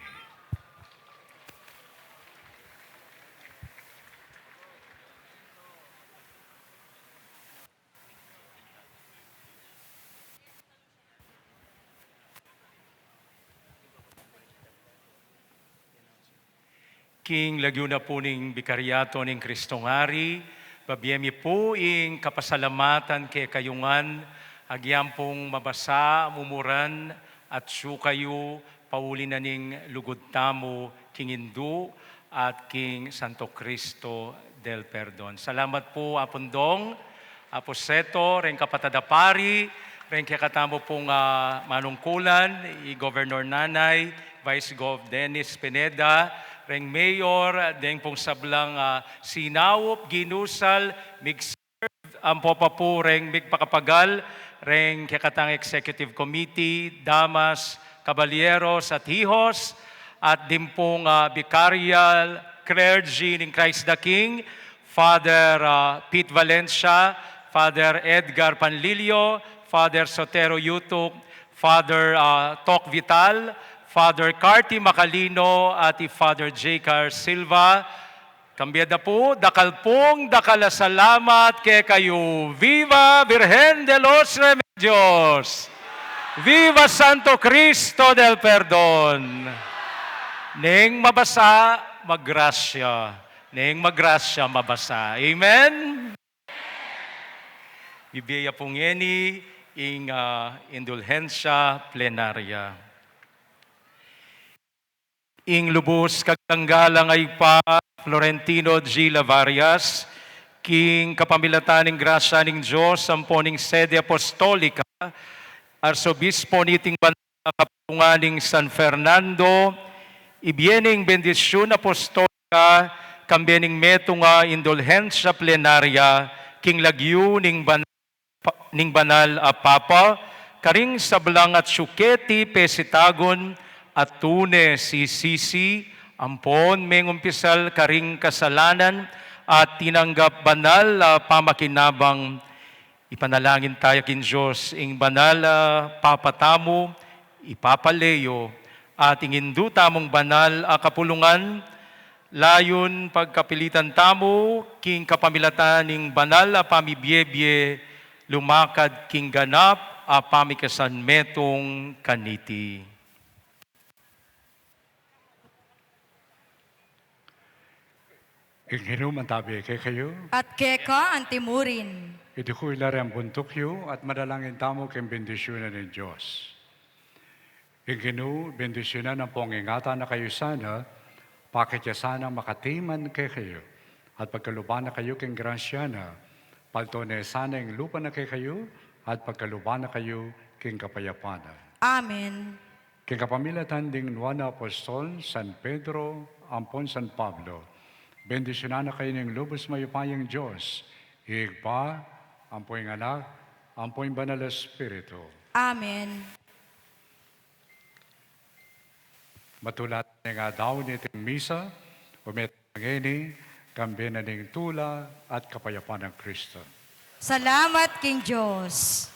King lagyu na pu ning Bikaryato ning Kristong Ari, babie mi pu ing kapasalamatan kekayu ngan, agyang pung mabasa, mumuran, At siya kayu pauli na ning lugud tamu king Indu at king Santo Cristo del Perdon. Salamat pu, Apung Dong, Apu Seto, reng kapatad a pari, reng kekatamu pung, ah, manungkulan, i Governor Nanay, Vice Gov Dennis Pineda, reng Mayor, deng pung sablang, ah, sinaup, ginusal, mig- Ampo pa pu reng migpakapagal, reng kekatang Executive Committee, damas, kabalyeros at hihos, at dimpung, ah, vicarial clergy ning Christ the King, Father, ah, Pete Valencia, Father Edgar Panlilio, Father Sotero Yutuk, Father, ah, Tok Vital, Father Carty Macalino, at i Father J Car Silva, Kambe da pu, dakal pung dakal a salamat kekayu. Viva Virgen de los Remedios! Viva Santo Cristo del Perdon! Neng mabasa, magrasya. Neng magrasya, mabasa. Amen? Bibie ya pu ngeni ing, ah, indulhensya plenarya. Ing lubus kaganggalang Ibpa Florentino G. Lavarias, king kapamilatan ning grasya ning Dios, ampo ning Sede Apostolika, Arsobispo niting banal a kapulungan ning San Fernando, ibie ne ing bendisyun apostolika, kambe ning metung a indulhensya plenarya, king lagyu ning banal pa-, ning banal a Papa, karing sablang atyu keti pesitagun, at tune sisisi, ampon mengumpisal karing kasalanan, at tinanggap banal a pamakinabang. Ipanalangin taya king Dios, ing banal a Papa tamu, i Papa Leo, at ing indu tamung banal a kapulungan, layun pagkapilitan tamu, king kapamilatan ning banal a pamibiebie, lumakad king ganap a pamikasan metung kaniti. Ing Ginu mantabe kekayu. At keka antimurin. Idukul yu la reng buntuk yu, at manalangin tamu king bendisyunan ning Dios. Ing Ginu, bendisyunan ampong ingatan na kayu sana, pakit ya sanang makatiman kekayu, at pagkaluban na kayu king grasya na, palto ne sana ing lupa na kekayu, at pagkaluban na kayu king kapayapan na. Amen. King kapamilatan ding nuan a apostol, San Pedro, ampon San Pablo, bendisyunan na kayu ning lubus mayupayang Dios, Ibpa, ampo ing Anak, ampo ing Banal a Espiritu. Amen. Matula ne ing adaun niting misa, ume tamu ngeni, kambe na ning tula at kapayapan nang Kristo. Salamat king Dios.